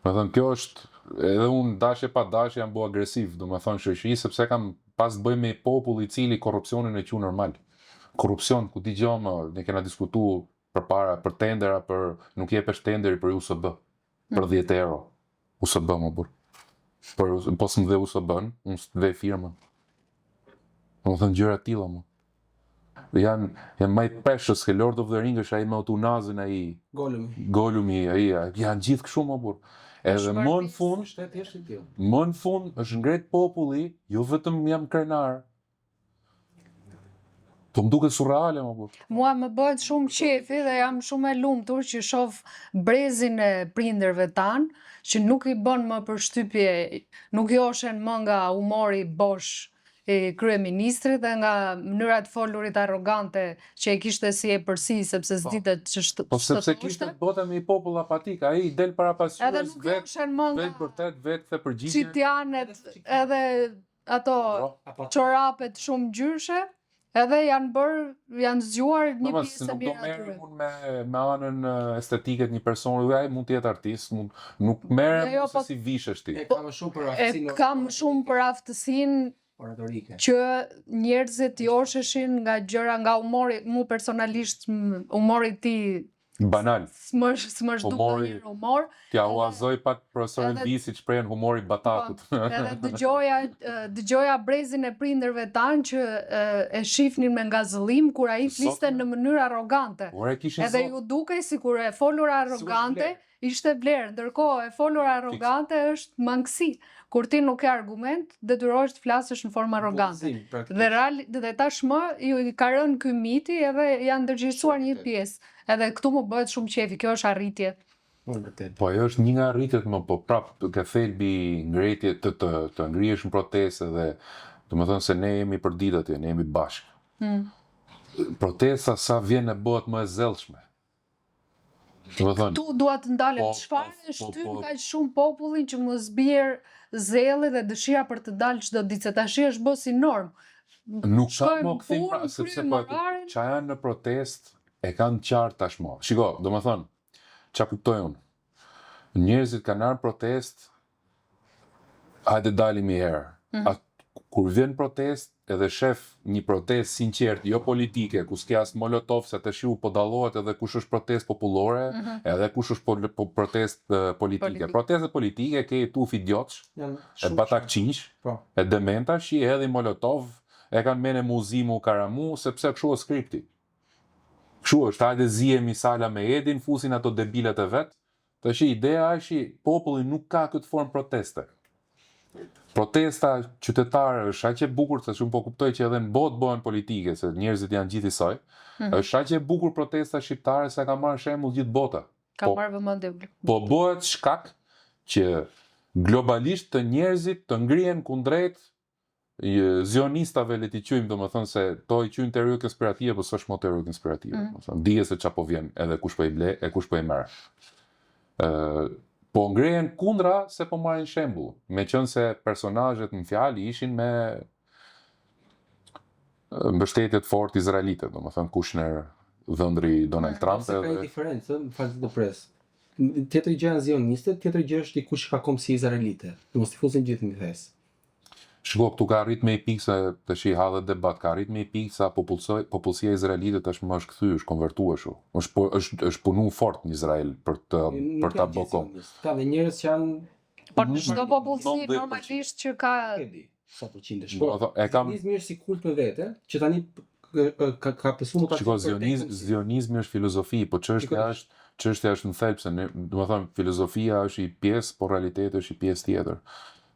Domethënë, kjo është, edhe unë dashje pa dashje jam bo agresiv, domethënë shoqëri, sepse kam pas të bëj me popull i cili korrupsionin e quan normal. Korrupsion, ku di gjë më, ne kena diskutu përpara për tendera për nuk jepesh tenderi për USB për 10 euro. USB më burr. Për po s'më dhe USB-n, unë s'të vej firmën. Domethënë gjëra të tilla më. Janë janë më i precious ke Lord of the Rings është ai me unazën ai Golumi. Golumi ai janë gjithë kështu më burr. Edhe më në fund, Shteti është i tillë. më në fund është ngret populli, jo vetëm jam krenar, Po më duket surreale, më burr. Mua më bëhet shumë qefi dhe jam shumë e lumtur që shoh brezin e prindërve tanë, që nuk i bën më përshtypje, nuk joshen më nga humori bosh i kryeministrit dhe nga mënyra e të folurit arrogante që e kishte si epërsi sepse Po. s'dinte ç'është Po sepse kishte të bënte me një popull apatik, ai del para Edhe pasqyrës nuk vet, joshen më nga vet vërtet, vet the përgjigje. çitjanet edhe ato Po. çorapet shumë ngjyrëshe, edhe janë bërë, janë zgjuar një Ma, pjesë se e nuk do mirë atyre. merrem unë me me anën eh, estetike të një personi, dhe ai mund të jetë artist, mund nuk merrem Jo, jo, se po- si vishesh ti. E kam shumë për E aftësinë kam shumë për aftësinë oratorike. që njerëzit josheshin nga gjëra, nga humori, mu personalisht m- humori i tij. Banal. S'më s'më është dukur një humor. T'ia huazoj pak profesorin edhe, Visit shprehjen humori batakut. Po, edhe dëgjoja dëgjoja brezin e prindërve tanë që e shifnin me ngazëllim kur ai fliste në mënyrë arrogante. Ore kishin Edhe ju dukej sikur e folura arrogante ishte vlerë, ndërkohë e folura arrogante është mangësi. Kur ti nuk ke argument, detyrohesh të flasësh në formë arrogante. Dhe real dhe tashmë ju ka rënë ky miti edhe janë ndërgjegjësuar një pjesë. Edhe këtu më bëhet shumë qejfi, kjo është arritje. Po vërtet. Po ajo është një nga arritjet më, po prap ke thelbi ngrejtje të të të ngrihesh në protestë edhe domethënë se ne jemi përditë atje, ne jemi bashkë. Mm. Protesta sa vjen e bëhet më e zellshme. Domethënë, Këtu dua të ndalem, po, çfarë po, e po, shtyn po, kaq shumë popullin që mos bjerë zelli dhe dëshira për të dalë çdo ditë, se tashi është bë si normë. Nuk ka më kthim pra, sepse po ça janë në protestë e kanë qartë tashmë. Shiko, domethënë, ça kuptoj unë? Njerëzit kanë ardhur në protestë hajde dalim një herë. Mm -hmm. Kur vjen protestë edhe shef një protestë sinqertë, jo politike, ku s'ke as molotov, se tashi u po dallohet edhe kush është protestë popullore, mm -hmm. edhe kush është po, po, protestë politike. Politike. Protestë politike ke tufë idiotësh, e batakçinjsh, po. e dementash, i hedhin molotov, e kanë mene mu zi mu karamu, sepse kështu është skripti. Kështu është, hajde zihemi Sala me Edin, fusin ato debilat e vet, Tashi ideja është që populli nuk ka këtë formë proteste. Protesta qytetare është aq e bukur sa unë po kuptoj që edhe në botë bëhen politike se njerëzit janë gjithë njësoj. Mm -hmm. Është aq e bukur protesta shqiptare sa ka marrë shembull gjithë bota. Ka po, marrë vëmendje. Po bëhet shkak që globalisht të njerëzit të ngrihen kundrejt zionistave le t'i quajmë domethënë se to i quajnë teori konspirative, po s'është më teori konspirative, mm. domethënë dihet se çfarë po vjen edhe kush po i ble e kush po i merr. Ë po ngrehen kundra se po marrin shembull, meqenëse personazhet në fjalë ishin me mbështetje të fortë izraelite, domethënë Kushner, dhëndri i Donald mm. Trump edhe. Ka një diferencë, më fal të ndërpres. Tjetër gjë janë zionistët, tjetër gjë është dikush që ka kombësi izraelite. Mos t'i fusin gjithë në thes. Shiko, këtu ka arrit me i pikë se tashi ha dhe debat, ka arrit me i pikë sa popullsoj, popullsia izraelite tashmë është kthy, është konvertu ashtu. Është po, është është punu fort në Izrael për të për ta bë kom. Ka dhe njerëz që janë Po në çdo popullsi normalisht që ka e di sa përqind është. Po, e kam Zionizmi është si kult me vete, që tani ka ka pësuar mutacion. Shiko, zionizmi, zionizmi është filozofi, po çështja është çështja është në thelb se ne, domethënë filozofia është i pjesë, por realiteti është i pjesë tjetër.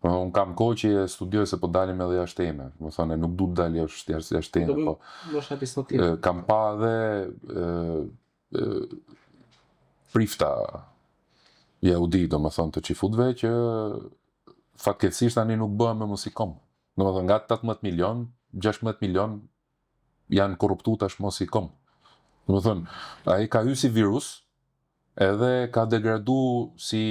Domethënë unë kam kohë që e studioj se po dalim edhe jashtë teme. Domethënë nuk du të dal jashtë jashtë jashtë teme, po. Ndoshta episod tjetër. Kam pa edhe ë prifta jehudi, domethënë të çifutëve që fatkeqësisht tani nuk bëhen më si komb. Domethënë nga 18 milion, 16 milion janë korruptu tashmë si komb. Domethënë, ai ka hy si virus, edhe ka degradu si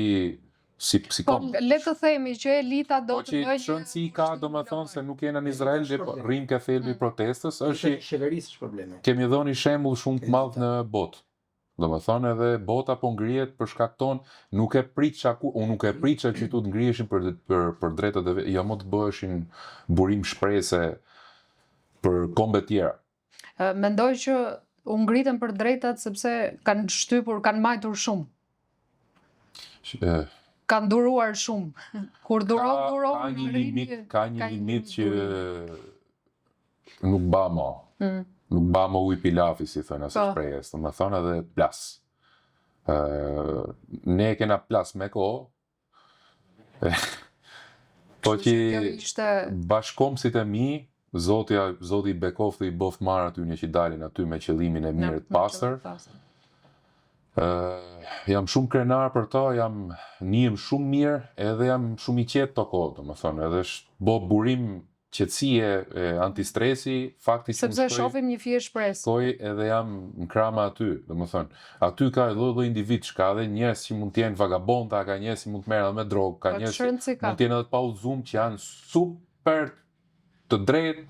si si po, komb. Po, le të themi që elita do po, të bëjë një si ka, domethënë se nuk jena në Izrael dhe po, rrim ke thelbi mm. protestës, është që qeverisë është problemi. Kemi dhënë një shembull shumë të madh në botë. Domethënë edhe bota po ngrihet për shkak ton, nuk e pritsha ku, unë nuk e pritsha që tu të ngriheshin për për për drejtat e jo më të bëheshin burim shprese për kombe tjera. Mendoj që u ngritën për drejtat sepse kanë shtypur, kanë majtur shumë. Kanë duruar shumë. Kur duron, duron, ka një limit, ka një limit që nuk ba mo. Mm. Nuk ba mo ujë pilafi, si thënë asë po. shprehjes. Domethënë edhe plas. Uh, ne e kena plas me kohë, po që ishte... bashkëkombësit e mi, Zoti, Zoti i bekoftë i bëftë marë aty një që dalin aty me qëllimin e mirë të pastër. Uh, jam shumë krenar për to, jam nihem shumë mirë, edhe jam shumë i qetë të kohë, domethënë, edhe është bo burim qetësie e antistresi, fakti që Sepse shohim një fije shpresë. Shkoj edhe jam në krah me aty, domethënë, aty ka lloj lloj individësh, ka edhe njerëz që mund të jenë vagabonda, ka njerëz që mund të merren edhe me drogë, ka po, njerëz që mund të jenë edhe të paudhëzuar që janë super të drejtë,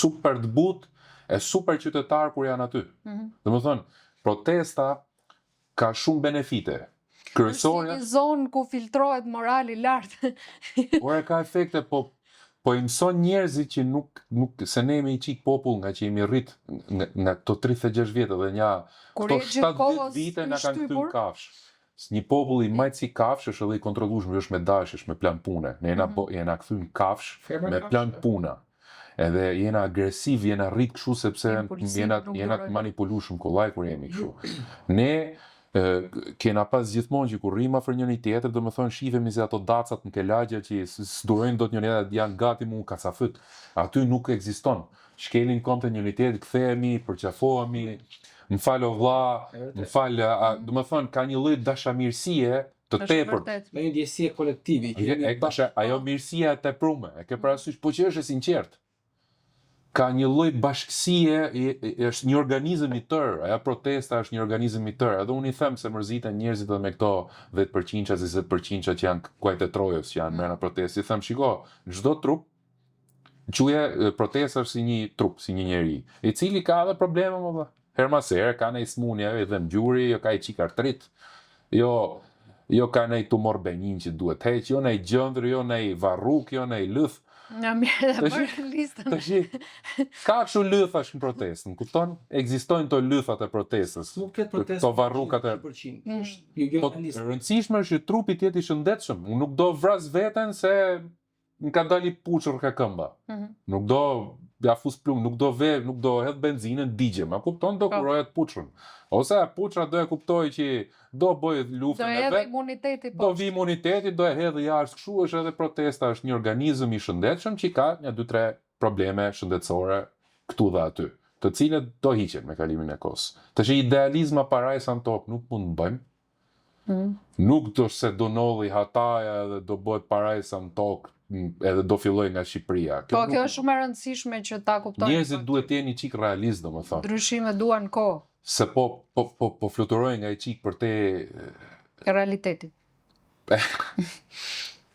super të butë e super qytetar kur janë aty. Mm -hmm. Domethënë, protesta ka shumë benefite. Kryesorja është një zonë ku filtrohet morali lart. Ore ka efekte, po. Po i mëson njerëzit që nuk nuk se ne jemi një çik popull nga që jemi rrit nga, nga këto 36 vjet edhe nja Kur këto je gjithë 70 kohës vite i na kanë kthy në shtypur. kafshë. Një popull i majt si kafshë është edhe i kontrollueshëm, është me dashje, është me plan pune. Ne jena Mhm. po jena kthy në kafshë Fermer me kafshë, plan e. puna. Edhe jena agresiv, jena rrit kështu sepse Impulsiv, jena nuk jena të durojmë. manipulueshëm kollaj kur jemi kështu. Ne e, kena pas gjithmonë që kur rrim afër njëri tjetrit, domethënë shihemi si ato dacat në kelagje që s'durojnë dot njëri tjetrin, janë gati mu kacafyt. Aty nuk ekziston. Shkelin këmbët e njëri tjetrit, kthehemi, përqafohemi, më fal o vlla, E vërtetë. më fal, a, domethënë ka një lloj dashamirësie të Është tepërt. vërtet. Me një ndjesi kolektive që E, jemi e, bashkë. ajo mirësia e teprume, e ke parasysh, po që është e sinqert. Ka një lloj bashkësie, i- i- është një organizëm i tërë, ajo protesta është një organizëm i tërë. Edhe unë i them se mërziten njerëzit edhe me këto 10%, 20% që janë kuajt e trojës, që janë mbrenda protestës. I them, shiko, çdo trup Quje e, protesta është si një trup, si një njeri, i cili ka edhe probleme më vëlla. Herë mas here ka ndonjë smunje, i dhem gjuri, jo ka i çik artrit, jo jo ka ndonjë tumor benin që duhet heq, jo ndonjë gjëndër, jo ndonjë varruk, jo ndonjë lyth. Nga mirë e Tash- bërë listën. Tash ka kështu lythash në protestë, më kupton? Ekzistojnë to lythat e protestës. Nuk ketë protestë. Këto varrukat e 100%. Mm. Është jo jo Po realist. e rëndësishme është që trupi të jetë i shëndetshëm. Unë nuk do vras veten se më ka dalë i puçër ka këmba. Mhm. Nuk do ja fus plumb, nuk do ve, nuk do hedh benzinën, digjem. A kupton, do Po. kuroj atë puçrën. Ose a puçra do e kuptoj që do bëj Do luftën e edhe vet, imuniteti do po. vi imuniteti, do e hedhë jashtë. Kështu është edhe protesta, është një organizëm i shëndetshëm që ka një 2-3 probleme shëndetësore këtu dhe aty, të cilët do hiqen me kalimin e kohës. Tash idealizma parajsa në tokë nuk mund të bëjmë. Mhm. Nuk do se do ndodhi hataja edhe do bëhet parajsa në tokë m, edhe do filloj nga Shqipëria. Po nuk kjo është shumë e rëndësishme që ta kuptojnë. Njerëzit duhet të jenë një çik realist, domethënë, Ndryshime duan kohë, se po po po po fluturojnë nga i çik për te realitetit.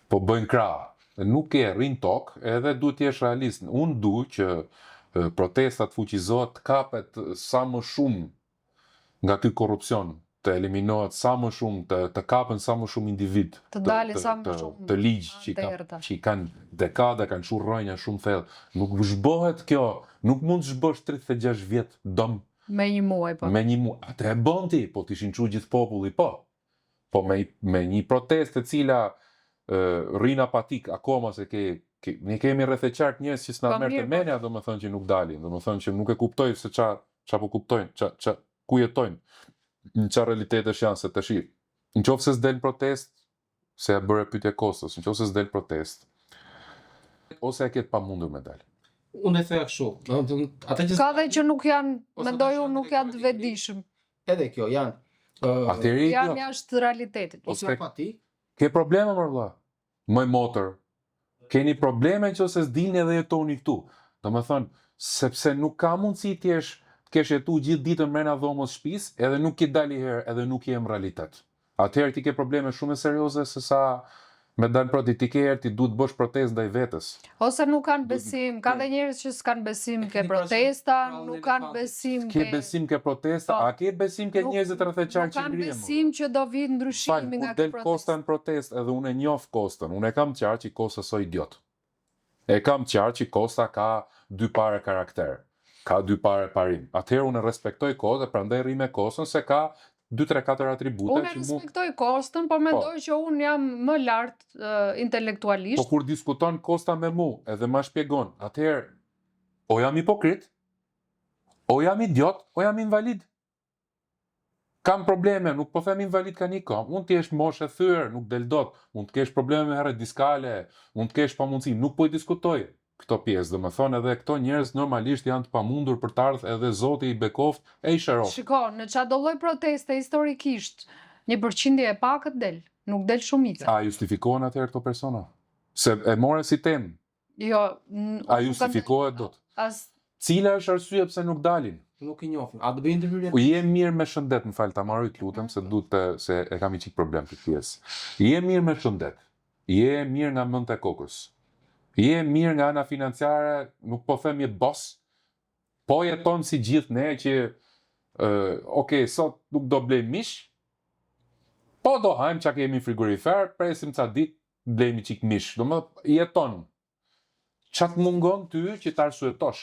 po bëjnë krah. Nuk e rrin tokë, edhe duhet të jesh realist. Unë du që e, protesta të fuqizohet, të kapet sa më shumë nga ky korrupsion, të eliminohet sa më shumë, të, të kapen sa më shumë individ, Të dalin sa më të, shumë të ligj që i ka, anterta. që i kanë dekada, kanë shu rrënja shumë thellë. Nuk zhbohet kjo, nuk mund të zhbosh 36 vjet dëm Me një muaj po. me një mu, atë e bën ti, po t'ishin çu gjithë populli, po. Po me me një protestë e cila e, rrin apatik akoma se ke, ke ne kemi rreth e qark njerëz që s'na Po, merr të mirë, po. mendja, domethënë që nuk dalin, domethënë që nuk e kuptoj se ça ça po kuptojnë, ça ça ku jetojnë, në çfarë realitetesh janë se tash në qoftë se s'del në protestë, se e bëre pyetje Kostës, në qoftë se s'del protestë, ose e ke të pamundur me dal. Unë e thoja kështu, domethënë ata që Ka dhe që nuk janë, Ose mendoj ata që unë nuk janë janë të drejt vetëdijshëm. edhe kjo janë ë Atëherë je Janë idiot. jashtë realitetit. ose Ose- apatik, Ke probleme mor vlla. Moj motër. Keni probleme nëse s'dilni edhe jetoni këtu. Domethënë, sepse nuk ka mundësi të jesh të kesh jetu gjithë ditën mrena dhomës shtëpisë, edhe nuk ke dalë i herë, edhe nuk je në realitet. Atëherë ti ke probleme shumë serioze se sa me dalë pro ti ti ke herë ti duhet bësh protestë ndaj vetes. Ose nuk kanë besim, ka dhe njerëz që s'kan besim E ke keni parasysh protesta, prallën e nuk kanë elefantit. besim Ke ke besim ke protesta, Po. a ke besim ke Nuk- njerëzit rreth e qark Nuk që kanë ngrihen? mo? besim që do vi Fal, ndryshimi kur nga del kjo Kosta protestë. në protestë, edhe unë e njoh Kostën, unë e kam qartë që Kosta s'o idiot. E kam qartë që Kosta ka dy pare karakter, ka dy pare parim. Atëherë unë e respektoj Kostën, prandaj rri me Kostën se ka 2 3 4 atribute Unë e që mu respektoj Kostën, po mendoj që unë jam më lart uh, intelektualisht. Po kur diskuton Kosta me mu, edhe ma shpjegon, atëherë o jam hipokrit, o jam idiot, o jam invalid. Kam probleme, nuk po them invalid ka një kam, mund të jesh moshë e thyer, nuk del dot, mund të kesh probleme me herë diskale, mund të kesh pamundësi, nuk po i diskutoj këto pjesë, domethënë edhe këto njerëz normalisht janë të pamundur për të ardhur edhe Zoti i bekoft e i shëroft. Shiko, në çfarë do lloj proteste historikisht, një përqindje e pakët del, nuk del shumica. A justifikohen atëherë këto persona? Se e more si temë, Jo, n- a nuk kam- justifikohet dot? As Cila është arsyeja pse nuk dalin? nuk i njohim. A do bëjnë ndërhyrje? Po je mirë me shëndet, më fal ta marroj të lutem se duhet të se e kam i çik problem këtë pjesë. Je mirë me shëndet. Je mirë nga mendta e kokës. Je mirë nga ana financiare, nuk po them je boss, po jeton si gjithë ne që ë, okay, sot nuk do blej mish, po do hajmë çka kemi në frigorifer, presim ca ditë, blejmë çik mish. Domethënë jeton. Ça të mungon ty që të arsyetosh?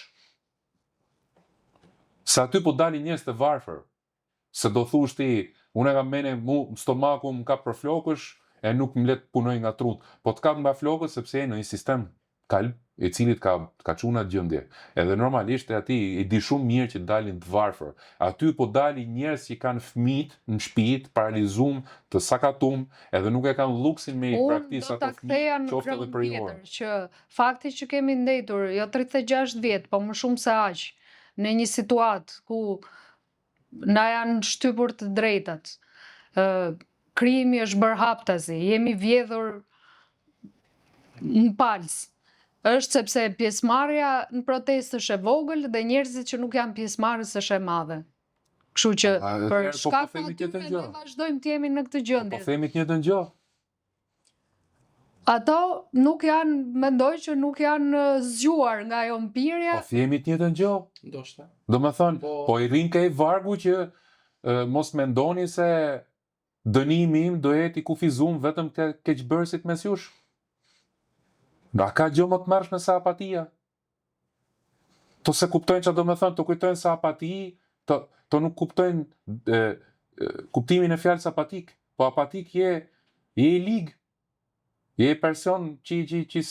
Se aty po dalin njerëz të varfër. Se do thush ti, unë e kam mene, mu stomaku më kap për flokësh e nuk më le të punoj nga trutë. Po të kap nga flokët sepse je në një sistem kalb, i cili të ka të ka çu në atë gjendje. Edhe normalisht e ati i di shumë mirë që dalin të varfër. Aty po dalin njerëz që kanë fëmijët në shtëpi, të paralizum, të sakatum, edhe nuk e kanë lluksin me i Unë braktis do ato ta fëmijë, ktheja në qoftë edhe krahun për një orë. tjetër, që fakti që kemi ndejtur jo 36 vjet, po më shumë se aq, në një situatë ku na janë shtypur të drejtat. Ë krimi është bërë haptazi, jemi vjedhur në palcë. Është sepse pjesëmarrja në protestë është e vogël dhe njerëzit që nuk janë pjesëmarrës është e madhe. Kështu që A, për atëherë po po shkak të themi të njëjtën atyre gjë. ne vazhdojmë të jemi në këtë Po po gjendje. themi të njëjtën gjë. Ato nuk janë, mendoj që nuk janë zgjuar nga ajo mpirja. Po themi të njëjtën gjë. Ndoshta. Domethënë, Po, po i rrin ke vargu që e, mos mendoni se dënimi im do jetë i kufizum vetëm te keqbërësit mes jush. A ka gjë më të tmerrshme se apatia? To se kuptojnë çfarë do me thënë, to kujtojnë se apati, to, to nuk kuptojnë e, e, kuptimin e fjalës apatik. Po apatik je, je i lig, je person që që që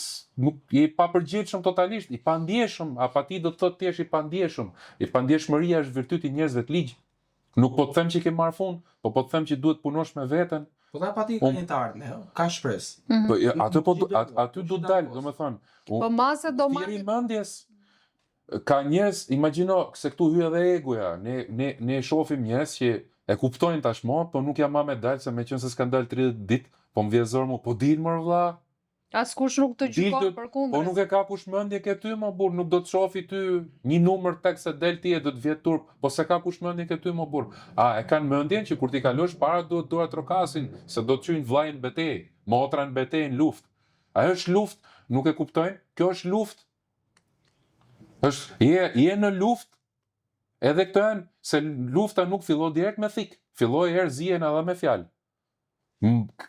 nuk je i papërgjegjshëm totalisht, i pandjeshëm. Apati do të thotë ti jesh i pandjeshëm. I pandjeshmëria është virtyti i njerëzve të ligj. Nuk po të them që ke marrë fund, po po të them që duhet punosh me veten. Po dhe apati ka një të ardhme, jo? Ka shpresë. Mm -hmm. Po ja, aty po at, aty do të dal, domethënë. Po mase do marrë mendjes. Ka njerëz, imagjino se këtu hy edhe egoja. Ne ne ne shohim njerëz që e kuptojnë tashmë, po nuk jam ma me dal se meqense s'kan dal 30 ditë, po më vjen zor mu, po dil mor vlla. Askush nuk të gjykon përkundër. Po nuk e ka kush mendje ke ty mo burr, nuk do të shofi ty një numër tek se del ti e do të vjen turp, po se ka kush mendje ke ty mo burr. A e kanë mendjen që kur t'i kalosh para duhet duartrokasin, se do të çojnë vllajin në betejë, motra në betejë në luftë. Ajo është luftë, nuk e kuptojnë? Kjo është luftë. Është je je në luftë Edhe këto janë se lufta nuk fillon direkt me thikë, filloi herë zihen edhe me fjalë.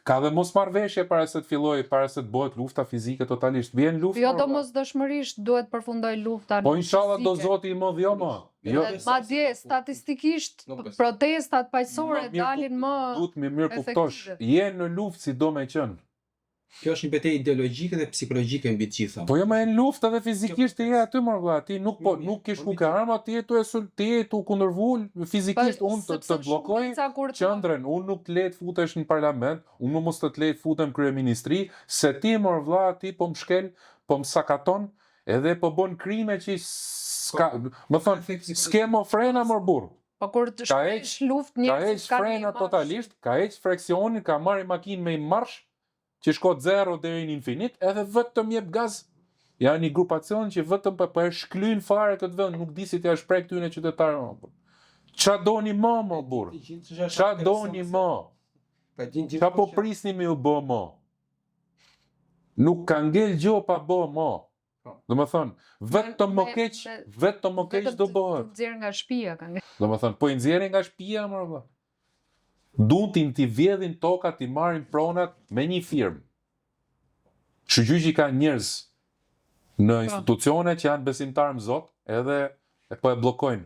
Ka dhe mosmarrëveshje para se të fillojë, para se të bëhet lufta fizike totalisht. Vjen luftë. Jo domosdoshmërisht duhet përfundojë lufta. Po inshallah do Zoti i madh jo më. Jo. Madje statistikisht protestat paqësore dalin më Duhet më mirë kuptosh. Je në luftë si do me qenë. Kjo është një betejë ideologjike dhe psikologjike mbi të gjitha. Po jo më në luftë edhe fizikisht ti je aty mor vlla, ti nuk po nuk ke shku ke arma, ti je tu e sul, ti je tu kundërvu fizikisht unë të, të bllokoj qendrën, unë nuk të lej të futesh në parlament, unë nuk mos të të lej të futem kryeministri, se ti mor vlla, ti po më shkel, po më sakaton, edhe po bën krime që s'ka, më thon, s'ke mo frena mor burr. Po kur të shkresh luftë njerëzit ka heq frena totalisht, ka heq freksionin, ka marrë makinë me marsh, që shko zero deri në infinit, edhe vetëm jep gaz. Janë një grupacion që vetëm po po e shklyjnë fare këtë vend, nuk di si t'ia shpreh këtyre qytetarëve. mo, burr. Ça doni më, mo burr? Ça doni më? Ça po prisni me ju bë më? Nuk ka ngel gjë pa bë më. Po. Domethënë, vetëm më keq, vetëm më keq do bëhet. Vetëm të nxjerr nga shtëpia kanë. Domethënë, po i nxjerrin nga shtëpia, më vëlla. Duan t'i t'i vjedhin tokat, t'i marrin pronat me një firmë. Shyqyr që ka njerëz në po. institucione që janë besimtarë në Zot, edhe e po e bllokojnë.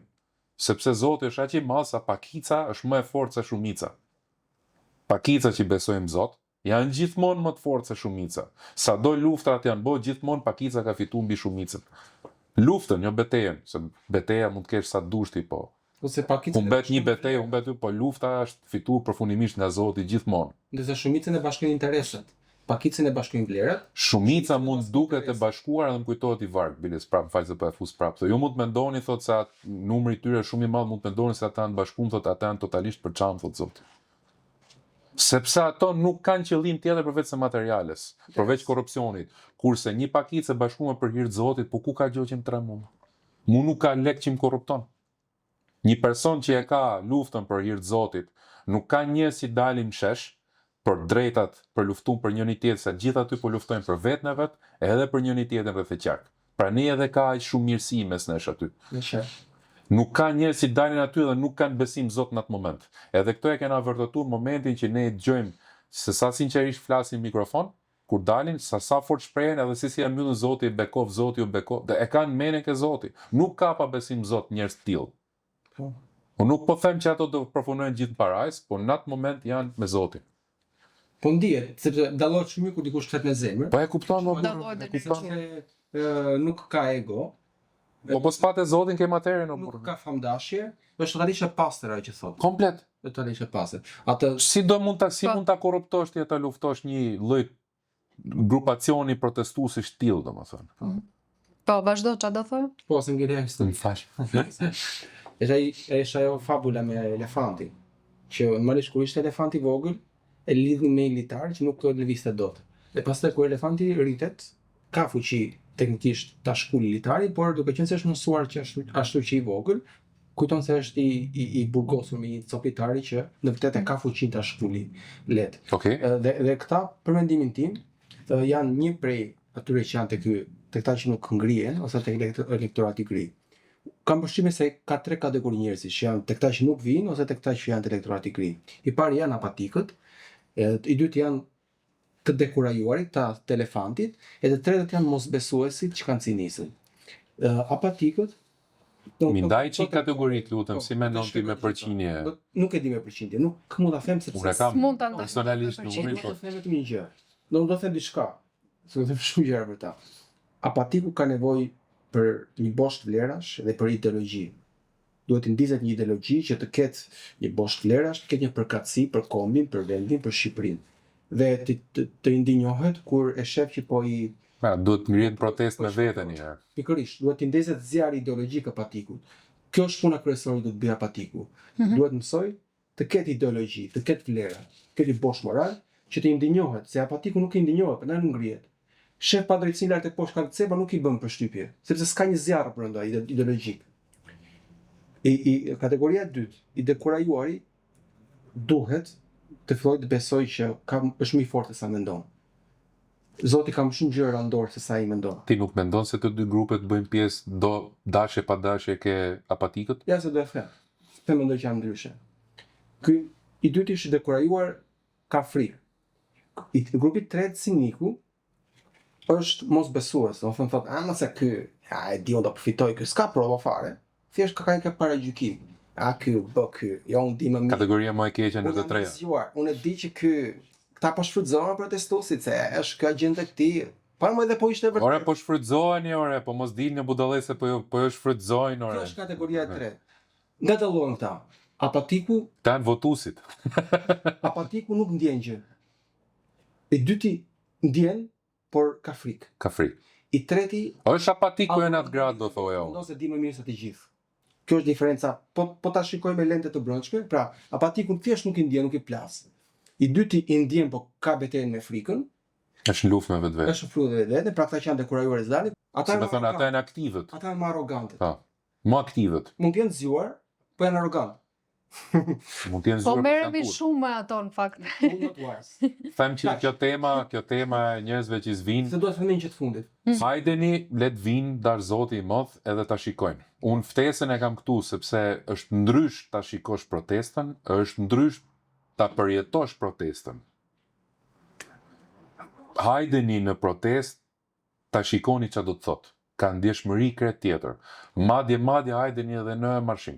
Sepse Zoti është aq i madh sa pakica është më e fortë se shumica. Pakica që besojnë në Zot, Janë gjithmonë më të fortë se shumica. Sado luftrat janë bo, gjithmonë pakica ka fitu mbi shumicën. Luftën, jo betejën, se beteja mund të kesh sa dush ti, po. Ose pakica humbet një betejë, humbet po lufta është fitu përfundimisht nga Zoti gjithmonë. Ndërsa shumicën e bashkojnë interesat, pakicën e bashkojnë vlerat. Shumica mund të duket e bashkuar dhe më kujtohet një varg, biles prapë, më fal se po e fus prapë. Thotë, ju mund të mendoni thotë se at, numri i tyre është shumë i madh, mund të mendoni se ata janë të bashkuar, thotë ata janë totalisht përçam, thotë Zoti. Sepse ato nuk kanë qëllim tjetër përveç se materiales, përveç korrupsionit. Kurse një pakicë e bashkuar për hir të Zotit, po ku ka gjë që më tremb mua? Mu nuk ka lek që më korrupton. Një person që e ka luftën për hir të Zotit, nuk ka njerëz që dalin në shesh për drejtat, për luftun për njëri tjetrin, se gjithë aty po luftojnë për veten e vet, edhe për njëri tjetrin rreth e qark. Prandaj edhe ka aq shumë mirësi mes nesh aty. Nuk ka njerëz që dalin aty dhe nuk kanë besim Zot në atë moment. Edhe këtë e kena vërtetuar në momentin që ne i dëgjojmë se sa sinqerisht flasin në mikrofon, kur dalin, sa sa fort shprehen edhe si si e mbyllin Zoti i bekoftë, Zoti ju bekoftë, dhe e kanë menen ke Zoti. Nuk ka pa besim Zot njerëz të tillë. Po. Unë nuk po them që ato do përfundojnë gjithë në parajsë, po në atë moment janë me Zotin. Po ndihet, sepse dallohet shumë mirë kur dikush flet me zemër. Po e kupton më burrë, e kupton. Sepse nuk ka ego. Po po s'pate Zotin ke materien o burrë. Nuk ka famdashje, është totalisht e pastër ajo që thotë. Komplet. Është totalisht e pastër. Atë si do mund ta si po. mund ta korruptosh ti e ta luftosh një lloj grupacioni protestuesish të tillë, domethënë. Po. Po, vazhdo, çfarë do thoje? Po, se ngeli ajo histori. Më fal. Është ai është ajo fabula me elefantin, që normalisht kur ishte elefanti i vogël, e lidhnin me një litar që nuk lëvizte dot. Dhe pastaj kur elefanti rritet, ka fuqi teknikisht ta shkulë litarin, por duke qenë se është mësuar që ashtu, ashtu që i vogël, kujton se është i, i, i burgosur me një copë litari që në vërtetë e ka fuqinë ta shkuli lehtë. Okej. Okay. Dhe, dhe këta, për mendimin tim, janë një prej atyre që janë te ky, te këta që nuk ngrihen ose tek elektorati gri. Kam përshtypjen se ka tre kategori njerëzish që janë te këta që nuk vijnë ose te këta që janë te elektorati gri. I pari janë apatikët, i dyti janë të dekurajuarit, ta të elefantit, e të tretët janë mosbesuesit që kanë cinizëm. Apatikët M'i ndaj çik kategoritë, lutem, po, si mendon ti me përqindje? Nuk e di me përqindje, nuk mund ta them sepse Unë e kam mund ta ndaj personalisht numrin, po. Do të them vetëm një gjë. Do të them diçka. Se do të them shumë gjëra për ta. Apatiku ka nevojë për një bosht vlerash dhe për ideologji. Duhet t'i ndizet një ideologji që të ketë një bosht vlerash, të ketë një përkatësi për kombin, për vendin, për Shqipërinë. Dhe të, të, të indinjohet kur e shef që po i Pra, duhet të ngrihet në protestë me veten një herë. Pikërisht, duhet t'i ndezet zjarri ideologjik apatikut. Kjo është puna kryesore që duhet të bëjë apatiku. Mm -hmm. Duhet mësojë të ketë ideologji, të ketë vlera, të ketë një bosht moral, që të indinjohet, se apatiku nuk indinjohet, prandaj nuk ngrihet. Shef padrejtësinë lart e poshtë ka të por nuk i bën përshtypje, sepse s'ka një zjarr brenda ideologjik. I, i kategoria e dytë, i dekurajuari duhet të fillojë të besojë që ka është më i fortë se sa mendon. Zoti ka më shumë gjëra në dorë se sa ai mendon. Ti nuk mendon se të dy grupet bëjnë pjesë do dashje pa dashje ke apatikët? Ja se do e them. Pse mendoj që janë ndryshe. Ky i dyti është i dekurajuar, ka frikë. I grupi i tretë ciniku është mosbesues, domethënë thotë, "A mos e ky, a e di unë do përfitoj ky, s'ka prova fare." Thjesht ka ka paragjykim. A ky u bë ky, jo unë di më mirë. Kategoria më e keqe në të treja. Zgjuar, unë e di që ky këta po shfrytëzohen protestuesit se është ky agjent e këtij. Po më edhe po ishte vërtet. Ore po shfrytëzoheni ore, po mos dilni budallë se po ju po ju shfrytëzojnë ore. Kjo është kategoria e tretë. Nga dallohen këta? Apatiku Këta janë votuesit. Apatiku nuk ndjen gjë. I dyti ndjen, por ka frikë. Ka frikë. I treti është apatik po jo në atë gradë do thoja unë. Mendon se di më mirë se të gjithë. Kjo është diferenca. Po po ta shikoj me lente të brendshme, pra apatiku thjesht nuk i ndjen, nuk i plas. I dyti i ndjen, po ka betejën me frikën. Është në luftë me vetveten. Është në luftë me vetveten, pra këta që janë dekurajuar e s'dalin. Ata si me thënë, ata janë aktivët. Ata janë më arrogantët. Po. Më aktivët. Mund të jenë zgjuar, po janë arrogantë. Mund të jenë Po merremi shumë me ato në fakt. Them që kjo tema, kjo tema e njerëzve që s'vijnë. Se do të them një të fundit. Mm. Hajdeni, le të vijnë dashtë Zoti i madh edhe ta shikojnë. Unë ftesën e kam këtu sepse është ndrysh ta shikosh protestën, është ndrysh ta përjetosh protestën. Hajdeni në protestë ta shikoni ça do të thotë. Ka ndjeshmëri krejt tjetër. Madje madje hajdeni edhe në marshim.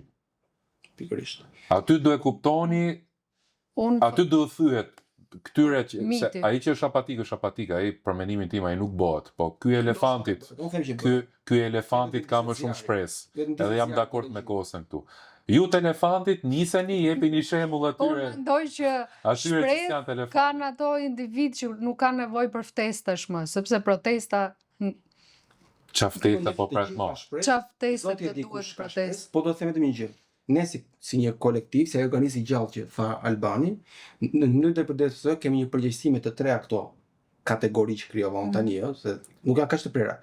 Pikërisht. Aty do e kuptoni, Unë aty do thyhet këtyre që se ai që është apatik është apatik, ai për mendimin tim ai nuk bëhet, po ky elefantit, ky ky elefantit ka më shumë shpresë. Edhe jam dakord me Kosën këtu. Ju të elefantit niseni, jepini shembull atyre. Unë mendoj që shpresë kanë ato individë që nuk kanë nevojë për ftesë tashmë, sepse protesta Ça ftese po pret më? Ça ftese të duhet protestë? Po do të them vetëm një gjë. Ne si si një kolektiv, si organizëm i gjallë që tha Albani, në mënyrë të drejtpërdrejtë kemi një përgjegjësi me të treja këto kategori që krijova unë mm. tani, ëh, se nuk janë kaq të prera.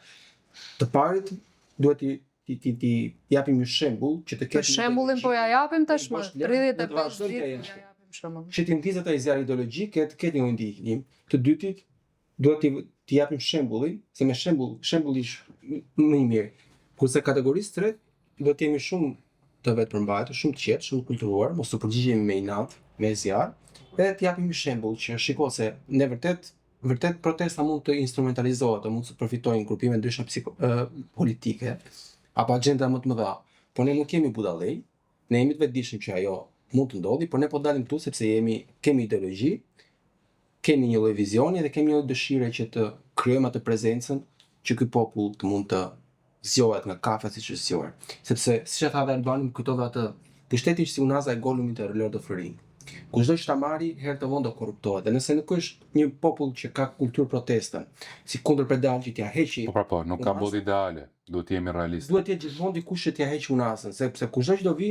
Të parit duhet t'i ti ti ti japim një shembull që të ketë shembullin po ja japim tashmë 35 ditë ja japim shembull. Që t'i ndizet ai zjarr ideologjik, të ketë një ndihmë. Të dytit, duhet t'i t'i japim shembullin, se me shembull, shembulli është më i mirë. Kurse kategorisë së tretë duhet të jemi shumë të vetëpërmbajtur, shumë të qetë, shumë të kulturuar, mos të përgjigjemi me inat, me zjarr, edhe të japim një shembull që shiko se ne vërtet Vërtet protesta mund të instrumentalizohet, mund të përfitojnë grupime ndryshme psiko, ë, politike apo agjenda më të mëdha. Por ne nuk jemi budallej, ne jemi të vetëdijshëm që ajo mund të ndodhi, por ne po dalim këtu sepse jemi kemi ideologji, kemi një lloj vizioni dhe kemi një lloj dëshire që të krijojmë atë prezencën që ky popull të mund të zgjohet nga kafe siç është zgjuar. Sepse siç e tha dhe Albani, më kujtove atë pushteti është si unaza e Gollumit të Lord of the Ring. Kushdo që ta marri, herë të vonë do korruptohet. Dhe nëse nuk është një popull që ka kulturë protestën, si kundërpedal që t'ja heqi Po pra po, nuk ka botë ideale, duhet të jemi realistë. duhet të jetë gjithmonë dikush që t'ja heqi unazën, sepse kushdo që do vi,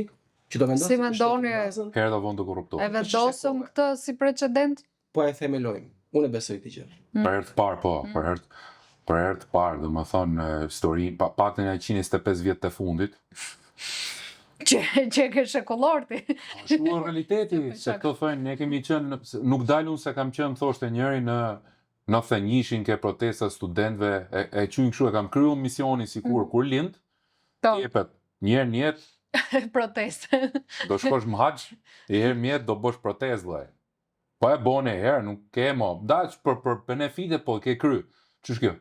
që do vendosë Si mendoni- Herë do vonë do E korruptohet. vendosëm këtë si precedent? po e themelojmë. Unë e besoj këtë gjë. Për herë të parë, po, për herë për herë të parë, domethënë në histori, pa, paktën e 125 vjet të fundit. Që, që e ke shekullor ti. Është në realiteti, se këto thonë ne kemi qenë, se nuk dal unë se kam qenë thoshte njëri në 91-shin ke protesta studentëve, e, e quajnë kështu, e kam kryer misionin sikur kur lind, Po, jepet një herë në jetë protestë. do shkosh në haxh, një herë në jetë do bësh protestë vllai. Po e bone herë, nuk ke mo. Daç për për benefite po e ke kry. Ç'është kjo?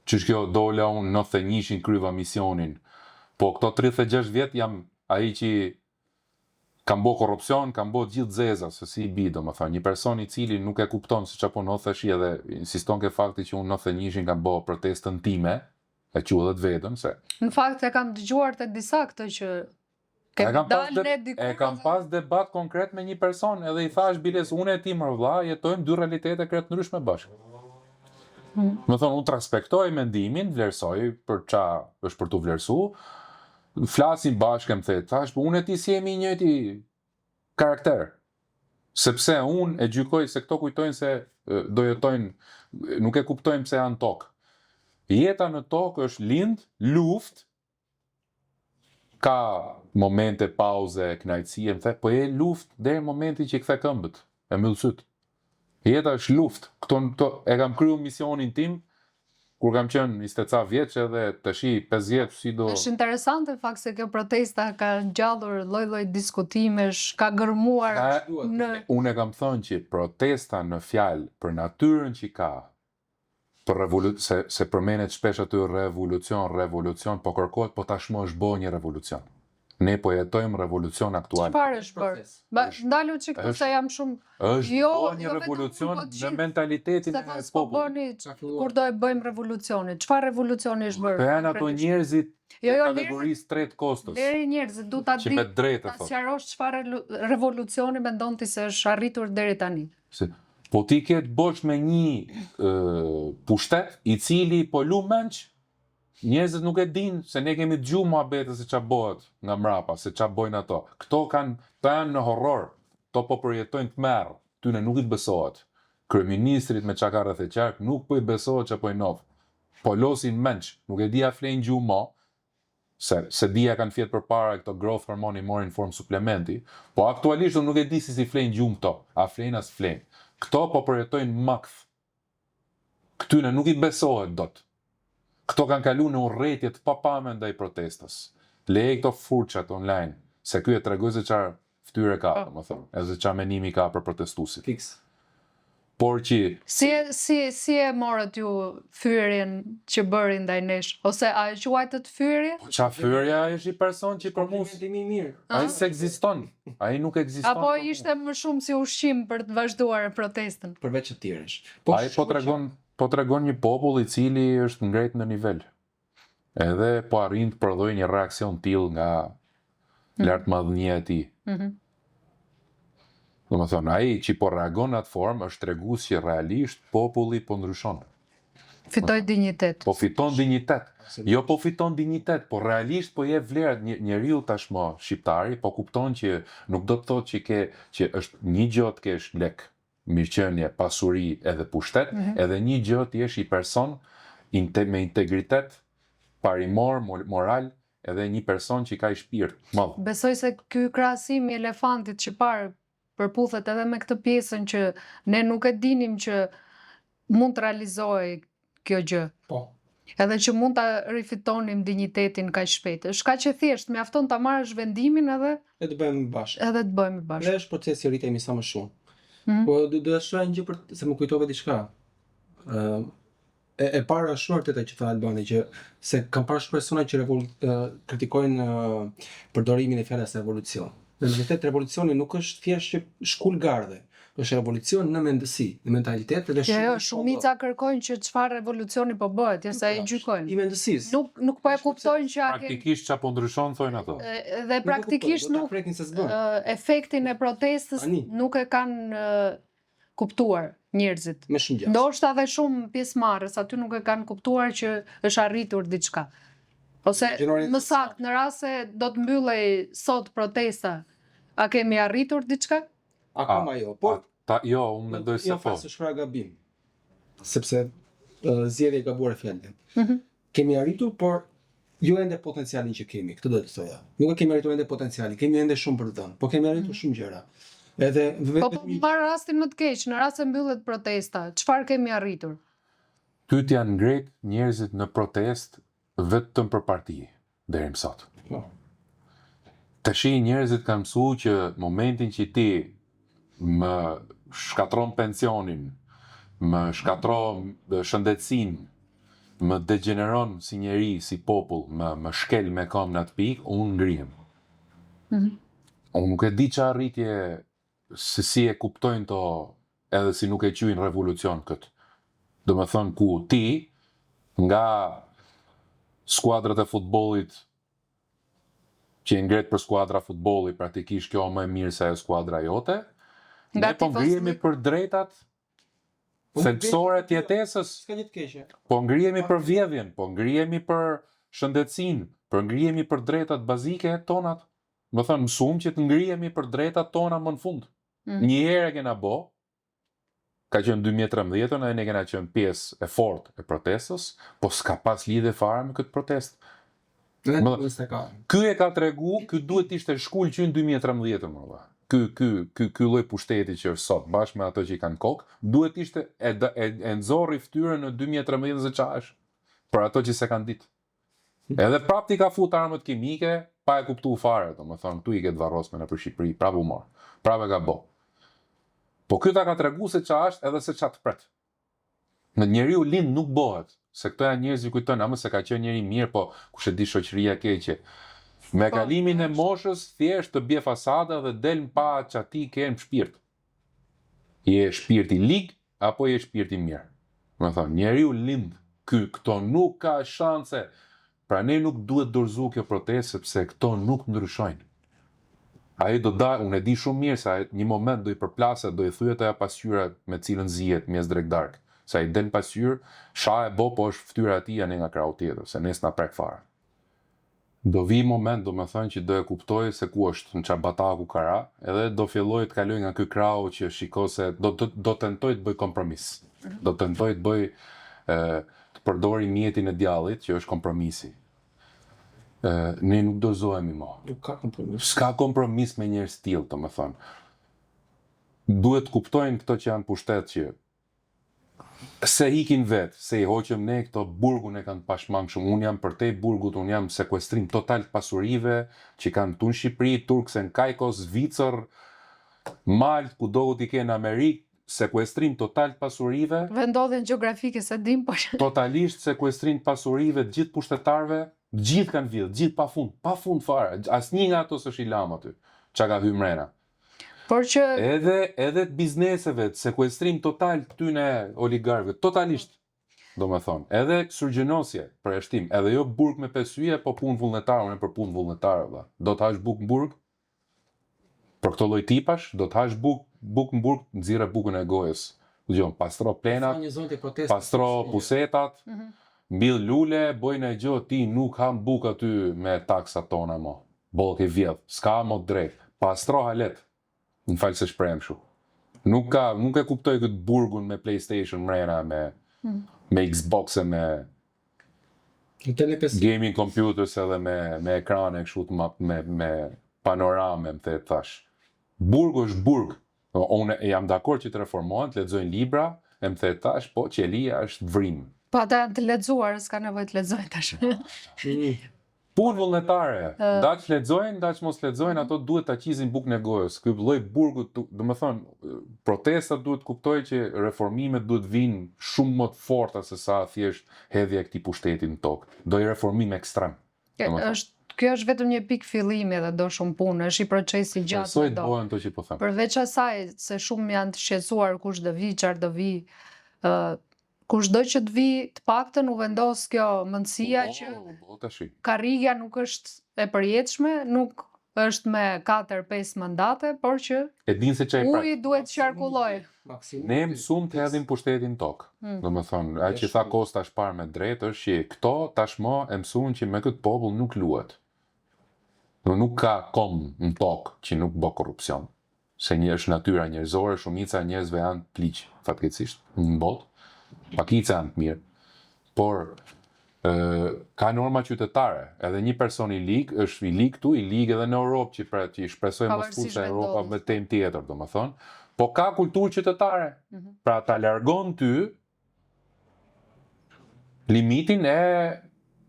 Ç'është kjo dola unë 91-shin kryva misionin. Po këto 36 vjet jam ai që kam bo korrupsion, kam bo gjithë zeza, se si i bi, domethënë, një person i cili nuk e kupton se çfarë po ndodh tash edhe insiston ke fakti që unë 91-shin kam bo protestën time, e quhet edhe vetën se Në fakt e kam dëgjuar te disa këtë që E kemi kam pas dalë de- ne dikur. E kam dhe- pas debat konkret me një person, edhe i thash biles unë e ti mër vlla, jetojmë dy realitete krejt ndryshme bashkë. Mm. Më thonë, unë të respektoj mendimin, vlerësoj për qa është për t'u vlerësu, flasim bashkë, më the, thash, po unë e ti si jemi i njëjti karakter. Sepse unë e gjykoj se këto kujtojnë se e, do jetojnë, nuk e kuptojnë pse janë në tokë. Jeta në tokë është lind, luftë, ka momente pauze, kënaqësie, më the, po je luftë deri në momentin që i kthe këmbët, e mbyll syt. Jeta është luftë. Këto, këto e kam kryer misionin tim kur kam qenë 20 ca vjeç edhe tashi 50 si do. Është interesante fakt se kjo protesta ka ngjallur lloj-lloj diskutimesh, ka gërmuar Ka, në unë e kam thënë që protesta në fjalë për natyrën që ka, për revolu se, se përmenet shpesh aty revolucion, revolucion, po kërkohet, po tashmë është bërë një revolucion. Ne po jetojmë revolucion aktual. çfarë është bërë? Proces. Ba, Është- ndalu çik këtu është- se jam shumë Është Jo, bërë një jo vetëm revolucion unë, po të në gjithë. mentalitetin se e thonë s'po popullit. bëni Ka filluar. kur do e bëjmë revolucionin. Çfarë revolucioni është bërë? Po janë ato konkretisht? njerëzit Jo, e jo, kategorisë tretë kostës, Deri njerëzit du ta që di me drejtë ta e thotë. sqarosh çfarë relu- revolucioni mendon ti se është arritur deri tani. Se, po ti ke të bësh me një ë, pushtet i cili po lu menç, njerëzit nuk e dinë se ne kemi dëgjuar muhabete se ç'a bëhet nga mrapa, se ç'a bojnë ato. Këto kanë, këto janë në horror, këto po përjetojnë tmerr, tyne nuk i besohet. Kryeministrit me çka ka rreth e qark nuk po i besohet ç'a po i ndodh. Po losin menç, nuk e di a flejnë gjumë mo, se se dia kanë fjet përpara këto growth hormoni morin formë suplementi, po aktualisht unë nuk e di si si flejnë gjumë këto, a flejnë as flejnë. Këto po përjetojnë makth. Këtyne nuk i besohet dot. Këto kanë kalu në urrejtje të papame ndaj protestës. Leje këto furçat online, se ky e tregoi se çfarë fytyre ka, Po. domethënë, edhe çfarë menimi ka për protestuesit. Fiks. Por që Si e, si si e morët ju fyerjen që bëri ndaj nesh ose a e quajtët fyerje? po qa fyerja është një person që për mua Komplimentimi i mirë. ai s'ekziston, ai nuk ekziston. Apo për mua. ishte më shumë si ushqim për të vazhduar protestën? Përveç të tjerësh. Po Ai po tregon po tregon një popull i cili është ngrejt në nivel. Edhe po arrin të prodhojë një reaksion tillë nga lartmadhënia e tij. Mhm. Do më thonë, ai që po reagon në atë formë është tregues që realisht populli po ndryshon. Fitoi dinjitet. Po fiton dinjitet. Jo po fiton dinjitet, po realisht po jep vlerë një, njeriu tashmë shqiptari po kupton që nuk do të thotë që ke që është një gjë të kesh lek, mirëqenie, pasuri edhe pushtet, Mhm. edhe një gjë të jesh i person inte, me integritet parimor, mo- moral, edhe një person që ka i shpirt madh. Besoj se ky krahasim i elefantit që parë përputhet edhe me këtë pjesën që ne nuk e dinim që mund të realizohej kjo gjë. Po. Edhe që mund ta rifitonim dinjitetin kaq shpejt. Është kaq e thjeshtë, mjafton ta marrësh vendimin edhe Ne të bëhemi bashkë. edhe të bëhemi bashkë. Dhe është procesi rritemi sa më shumë. Mm. Po do do të shtoja një gjë për se më kujtove diçka. Ë e, e para është shumë vërtetë që tha Albani që se kam parë shumë persona që revol, ë, kritikojnë ë, përdorimin e fjalës revolucion. Në të vërtetë revolucioni nuk është thjesht që shkul gardhe, është revolucion në mendësi, në mentalitet dhe Jo, jo, shumica kërkojnë që çfarë revolucioni po bëhet, jo se e gjykojnë. I mendësisë. Nuk nuk po e kuptojnë që a ke Praktikisht çfarë po ndryshon thonë ato. e, dhe Nuk e kuptojnë, praktikisht do ta nuk prekin se s'bën. ë, efektin e protestës Tani. nuk e kanë ë, kuptuar njerëzit. Me shumë gjasë. Ndoshta edhe shumë pjesëmarrës aty nuk e kanë kuptuar që është arritur diçka. Ose Gjenerit më saktë, në rast se do të mbyllej sot protesta, a kemi arritur diçka? Akoma jo, por A, ta, jo, unë mendoj se Jo, po. fal, se shkruaj gabim. Sepse uh, zgjedhje e gabuar e fjalëve. Mhm. Kemi arritur, por jo ende potencialin që kemi, këtë do të thoja. Nuk e kemi arritur ende potencialin, kemi ende shumë për të dhënë, po kemi arritur shumë gjëra. Edhe Mhm. Po po vetëm një- marr rastin më të keq, në rast se mbyllet protesta, çfarë kemi arritur? Ty t'janë ngrit njerëzit në protest vetëm për parti, deri më sot. Po. Tashi njerëzit kanë mësu që momentin që ti më shkatron pensionin, më shkatron shëndetësinë, më degjeneron si njeri, si popull, më, më shkel me këmbë në atë pikë, unë ngrihem. Unë nuk e di që arritje se si e kuptojnë to edhe si nuk e quajnë revolucion këtë. Do me thënë ku ti nga skuadrat e futbollit që e ngret për skuadra futbolli, praktikisht kjo më e mirë se ajo skuadra jote, Nga ne po ngrihemi tifozllëk- për drejtat Po thelbësore të jetesës, S'ka gjë të keqe. po ngrihemi për vjedhjen, po ngrihemi për shëndetësinë, po ngrihemi për drejtat bazike tonat. Më thënë, mësum që të ngrihemi për drejtat tona më në fund. Mm. Një herë e kena bo, ka qenë 2013-ën, edhe ne kena qenë pjesë e fortë e protestës, po s'ka pas lidhje fare me këtë protestë. Dhe Më- nuk e ka. Ky e ka tregu, ky duhet të ishte shkull që në 2013-ën, më valla. Ky ky ky ky lloj pushteti që është sot bashkë me ato që i kanë kokë, duhet të ishte e da- e, e nxorri fytyrën në 2013 se çfarë është për ato që s'e kanë ditë. Edhe prapë ti ka fut armët kimike pa e kuptu fare, domethënë këtu i ke të varrosme në për Shqipëri, prapë u mor. Prapë e ka bo. Po ky ta ka tregu se çfarë është edhe se çfarë të pret. Në njeriu lind nuk bëhet, se këto janë njerëz që kujtojnë, ama se ka qenë njeri i mirë, po kush e di shoqëria e keqe. Me Po, kalimin e është. moshës, thjesht të bje fasada dhe del në pa që ti ke në shpirt. Je shpirt i lig apo je shpirt i mirë? Më thonë, njeriu lind, ky këto nuk ka shanse. Pra ne nuk duhet dorëzu kjo protestë sepse këto nuk ndryshojnë. Ai do da, unë e di shumë mirë se ai një moment do i përplaset, do i thyet ajo pasqyra me cilën zihet mjes drek dark. Se ai del në pasqyrë, sha e bo, po është fytyra e tij anë nga krahu tjetër, se ne s'na prek fare. Do vi moment, do me thënë që do e kuptoj se ku është, në çfarë bataku ka ra, edhe do filloj të kaloj nga ky krahu që shiko se do do, do tentoj të bëj kompromis. Do tentoj të bëj ë të përdori mjetin e djallit, që është kompromisi. Ë ne nuk dorëzohemi më. Nuk ka kompromis. S'ka kompromis me njerëz të tillë, domethënë. Duhet të kuptojnë këto që janë pushtet që se ikin vet, se i hoqëm ne këto burgun e kanë pashmangshëm. Unë jam përtej burgut, unë jam sekuestrim total të pasurive që kanë këtu në Shqipëri, Turkse në Kajko, Zvicër, Malt, kudo ku ti ke në Amerikë, sekuestrim total të pasurive, Vendodhjen gjeografike se dim, po totalisht sekuestrim të pasurive të gjithë pushtetarëve, të gjithë kanë vjedh, të gjithë pafund, pafund fare. Asnjë nga ato s'është i lam aty. Çka ka hy mrena. por që Edhe edhe të bizneseve, të sekuestrim total të këtyne oligarkëve, totalisht. Do me thonë, edhe syrgjënosje, përjashtim, edhe jo burg me pesyje, po punë vullnetare, unë për punë vullnetare, valla. Do të hash bukë në burg, për këto lloj tipash, do të hash bukë bukë në burg, nxirre bukën e gojës. Dëgjon, pastro plenat, Ka një zonë të protestës. pastro pusetat, Mhm. mbill lule, boj në gjë, ti nuk ham bukë aty me taksat tona mo. Boll ke vjedh, s'ka mo drejt. Pastro halet. Më fal se shprehem kështu. Nuk ka, nuk e kuptoj këtë burgun me PlayStation mrena me Mhm. me Xbox e me Në Tele 5 gaming computers edhe me me ekrane kështu të ma, me me panorame, më the thash. Burgu është burg. Po, Unë jam dakord që të reformohen, të lexojnë libra, e më the thash, po qelia është vrim. po ata janë të lexuar, s'ka nevojë të lexojnë tash. Mm. Punë vullnetare. Ndaç lexojnë, ndaç mos lexojnë, ato duhet ta qizin bukën e gojës. Ky lloj burgu, domethënë, protesta duhet të kuptojë që reformimet duhet vinë shumë më të forta se sa thjesht hedhja e këtij pushteti në tokë. Do një reformim ekstrem. Domethënë. Është kjo është vetëm një pikë fillimi dhe do shumë punë, është një proces i gjatë. Shpresoj të bëhen ato që po them. Përveç asaj se shumë janë të shqetësuar kush do vi, çfarë do vi, ë kushdo që të vi, të paktën u vendos kjo mendësia që karrigia nuk është e përjetshme, nuk është me 4-5 mandate, por që e din se çaj uji duhet të qarkullojë. Ne mësum të hedhim pushtetin në tokë. Hmm. Domethënë, ai që tha Kosta është parë me drejt është që këto tashmë e mësuan që me këtë popull nuk luhet. Nuk ka komb në tokë që nuk bë korrupsion. Se një është natyra njerëzore, shumica e njerëzve janë të ligj, fatkeqësisht, në botë. Pakica janë të mirë. Por ë ka norma qytetare, edhe një person i lig është i lig këtu, i lig edhe në Europë që pret, që shpresoj mos fut Europa me temë tjetër, domethënë. Po ka kulturë qytetare. Mm -hmm. Pra ta largon ty limitin e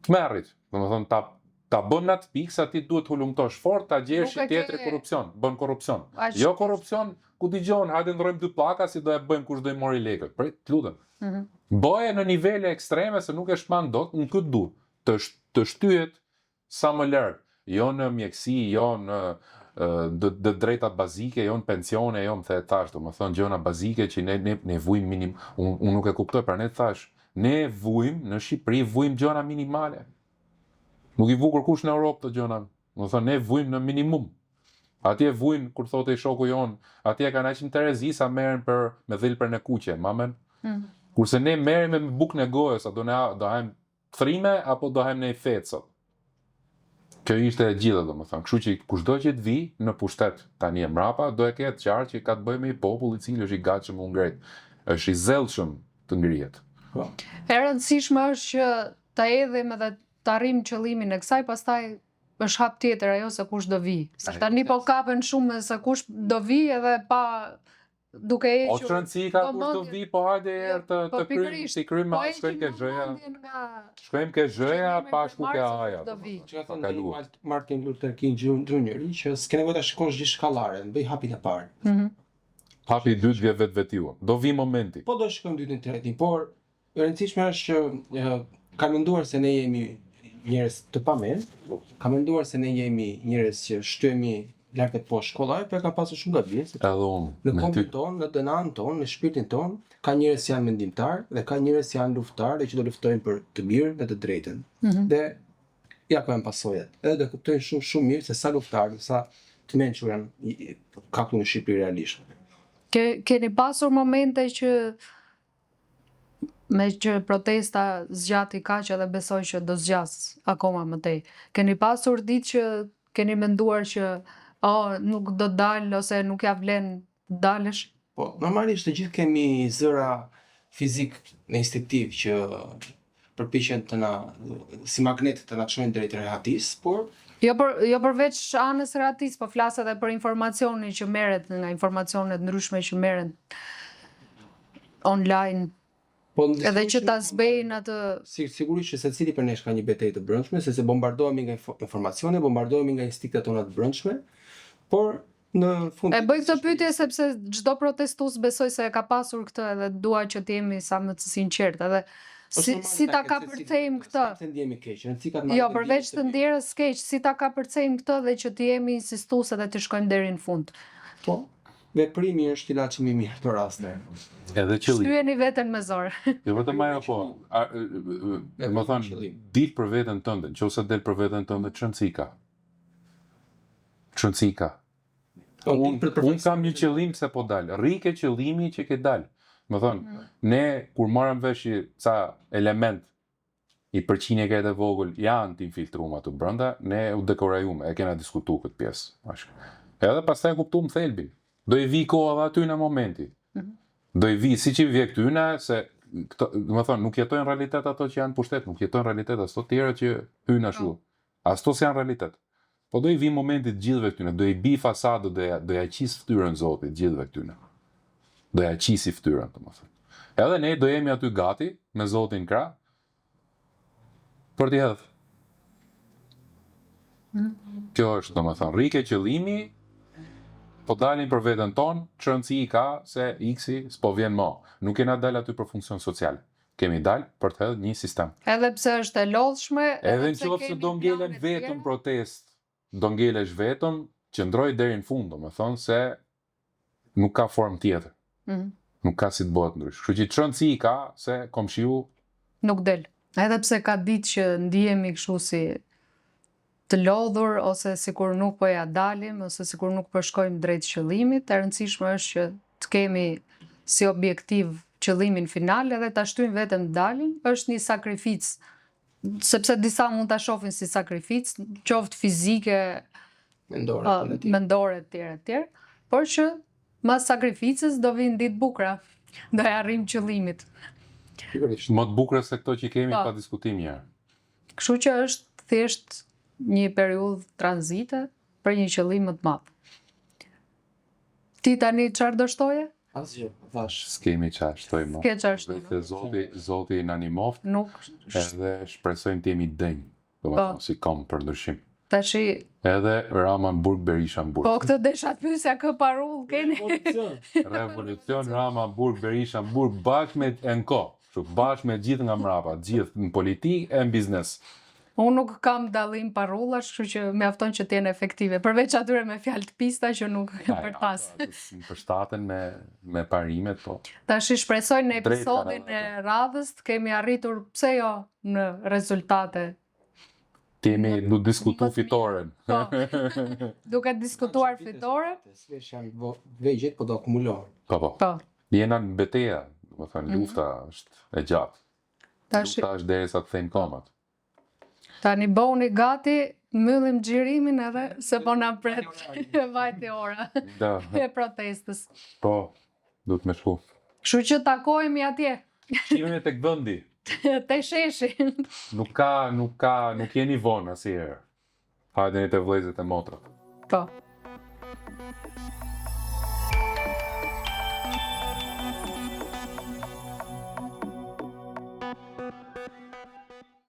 tmerrit. Domethënë ta ta bën në atë pikë sa ti duhet të hulumtosh fort ta gjesh që tjetri korrupsion, bën korrupsion. Jo korrupsion ku dëgjon, hajde ndrojmë dy pllaka si do e bëjmë kush do i mori lekët. Prit, të lutem. Mm -hmm. Bëje në nivele ekstreme se nuk e shmang dot, unë këtë du. Të të shtyhet Sa më larg, jo në mjekësi, jo në të të drejtat bazike, jo në pensione, jo në the tash, domethënë gjëra bazike që ne ne ne vujmë minim, unë unë nuk e kuptoj, pra ne thash, ne vujmë në Shqipëri vujmë gjëra minimale. Nuk i vu kërkush në Europë këto gjëra. Domethënë ne vujmë në minimum. Atje vujnë, kur thotë i shoku jonë, atje kanë aq në terezi sa merren për me dhelprën e kuqe, ma men. Mm. Kurse ne merremi me bukën e gojës, a do ne do hajmë Thërrime apo do hajmë ne fetë sot? Kjo ishte e gjitha domethënë. Kështu që kushdo që të vijë në pushtet tani e mbrapa do e ketë të qartë që ka të bëjë me një popull i cili është i gatshëm u ngrit. Është i zellshëm të ngrihet. Po. E rëndësishme është që të hedhim edhe të arrijmë qëllimin e kësaj, pastaj është hap tjetër ajo se kush do vijë. Se tani po kapen shumë se kush do vijë edhe pa duke hequr. O ç'rëndësi ka kush do vi, po hajde jo, herë të po, të kryjmë, t'i kryjmë po shkojmë ke zhëja. Shkojmë ke zhëja pa shku ke aja. Do vi. Çka thonë Martin Luther King Jr. që s'ke nevojë ta shikosh gjithë shkallaren, bëj hapin e parë. Mhm. Hapi i dytë vjen vetvetiu. Do vi momenti. Po do shikojmë dytin tretin, por E rëndësishme është që kanë menduar se ne jemi njerëz të pamend, kanë menduar se ne jemi njerëz që shtyhemi lart e poshtë kollaj, por e kanë pasur shumë gabim, sepse Edhe unë, në kombin tonë, në DNA-n tonë, në shpirtin tonë, ka njerëz që janë mendimtarë dhe ka njerëz që janë luftëtarë dhe që do luftojnë për të mirën dhe të drejtën. Mm -hmm. Dhe ja ku janë pasojat. Edhe do kuptojnë shumë shumë mirë se sa luftëtarë dhe sa të mençur janë ka këtu në Shqipëri realisht. Ke, keni pasur momente që Meqë protesta zgjati kaq edhe besoj që do zgjasë akoma më tej. Keni pasur ditë që keni menduar që oh, nuk do dal ose nuk ja vlen të dalësh? Po, normalisht të gjithë kemi zëra fizik dhe instinktiv që përpiqen të na si magnet të na çojnë drejt rehatisë, por Jo për jo përveç anës rehatisë, po flas edhe për informacionin që merret nga informacione të ndryshme që merren online. Po edhe që ta zbehin atë si sigurisht që secili prej nesh ka një betejë të brendshme, sepse bombardohemi nga informacione, bombardohemi nga instinktet tona të brendshme, por në fund E bëj këtë pyetje sepse çdo protestues besoj se e ka pasur këtë edhe dua që të jemi sa më të sinqertë edhe si si ta kapërcejmë këtë. S'ka pse ndihemi keq, rëndësi ka të Jo, përveç të ndjerës keq, si ta kapërcejmë këtë dhe që të jemi insistues edhe të shkojmë deri në fund. Po, Veprimi është ilaçi më i mirë në raste. Edhe qëllim. Shtyjeni veten me zor. Jo vetëm ajo po. Domethënë, dil për veten tënde, nëse del për veten tënde, ç'rëndësi ka? Ç'rëndësi ka? Po, unë un kam një qëllim se po dal. Rri ke qëllimi që ke dal. Domethënë, mm. ne kur marrëm vesh ca element i përqindje krejt e vogël janë të infiltrum aty brenda, ne u dekurajum, e kena diskutu këtë pjesë. Bashkë. Edhe pastaj e kuptum thelbin. Do i vi koha edhe aty në momenti. Mm -hmm. Do i vi, siç i vje këtyne, se këto, domethënë, nuk jetojnë realitet ato që janë pushtet, nuk jetojnë realitet as të tjerë që hyjnë ashtu. Po. As to s'janë realitet. Po do i vi momenti të gjithëve këtyne, do i bi fasadë, do ja, do ja qis fytyrën Zoti të gjithëve këtyne. Do ja qisi fytyrën, domethënë. Edhe ne do jemi aty gati me Zotin krah për t'i hedh. Mm. Kjo është, domethënë, rri ke qëllimi, po dalim për veten tonë, ç'rëndësi ka se X-i s'po vjen mo. Nuk kena dalë aty për funksion social. Kemi dalë për të hedhë një sistem. Edhe pse është e lodhshme, edhe në qoftë se do ngelen vetëm protestë, do ngelesh vetëm, qëndroj deri në fund, domethënë se nuk ka formë tjetër. Mm -hmm. Nuk ka si të bëhet ndryshe. Kështu që ç'rëndësi ka se komshiu nuk del. Edhe pse ka ditë që ndihemi kështu si të lodhur ose sikur nuk po ja dalim ose sikur nuk po shkojmë drejt qëllimit, e rëndësishme është që të kemi si objektiv qëllimin final edhe ta shtyjmë veten të dalim, është një sakrificë sepse disa mund ta shohin si sakrificë, qoftë fizike, mendore, uh, mendore etj etj, por që mas sakrificës do vinë ditë bukura, do e arrijmë qëllimit. Pikërisht. Më të bukura se këto që kemi po. pa diskutim një herë. Kështu që është thjesht një periudhë tranzite për një qëllim më të madh. Ti tani çfarë do shtoje? Asgjë, thash. S'kemi çfarë shtojmë. S'ke çfarë shtojmë. Vetë Zoti, Zoti na ndihmoftë. Nuk edhe shpresojmë të jemi denjë, domethënë po. si komb për ndryshim. Tashi Edhe Rama në burg, Berisha në burg. Po këtë desha të pyesja kë parullë keni. Revolucion. Revolucion Rama në burg, Berisha në burg bashkë me e në kohë. Kështu bashkë me gjithë nga mrapa, gjithë në politikë e në biznes. Unë nuk kam dallim parullash, kështu që mjafton që të jenë efektive, përveç atyre me fjalë të pista që nuk e bërtas. Përshtaten me me parimet, po. Tashi shpresoj në episodin e radhës të kemi arritur, pse jo, në rezultate. Të jemi du diskutu fitoren. Po. Duke diskutuar fitoren. Svesh janë vegjël, po do akumulohen. Po, po. Po. Jena në betejë, domethënë, mm -hmm. lufta është e gjatë. Tash... Lufta është derisa të thejmë këmbët. Tani bëuni gati, mbyllim xhirimin edhe se po na pret vajti ora Da. e protestës. Po, duhet me shku. Kështu që takohemi atje. Shihemi tek vendi. Te sheshi. Nuk ka, nuk ka, nuk jeni vonë asnjëherë. Hajdeni te vëllezërit e motrat. Po.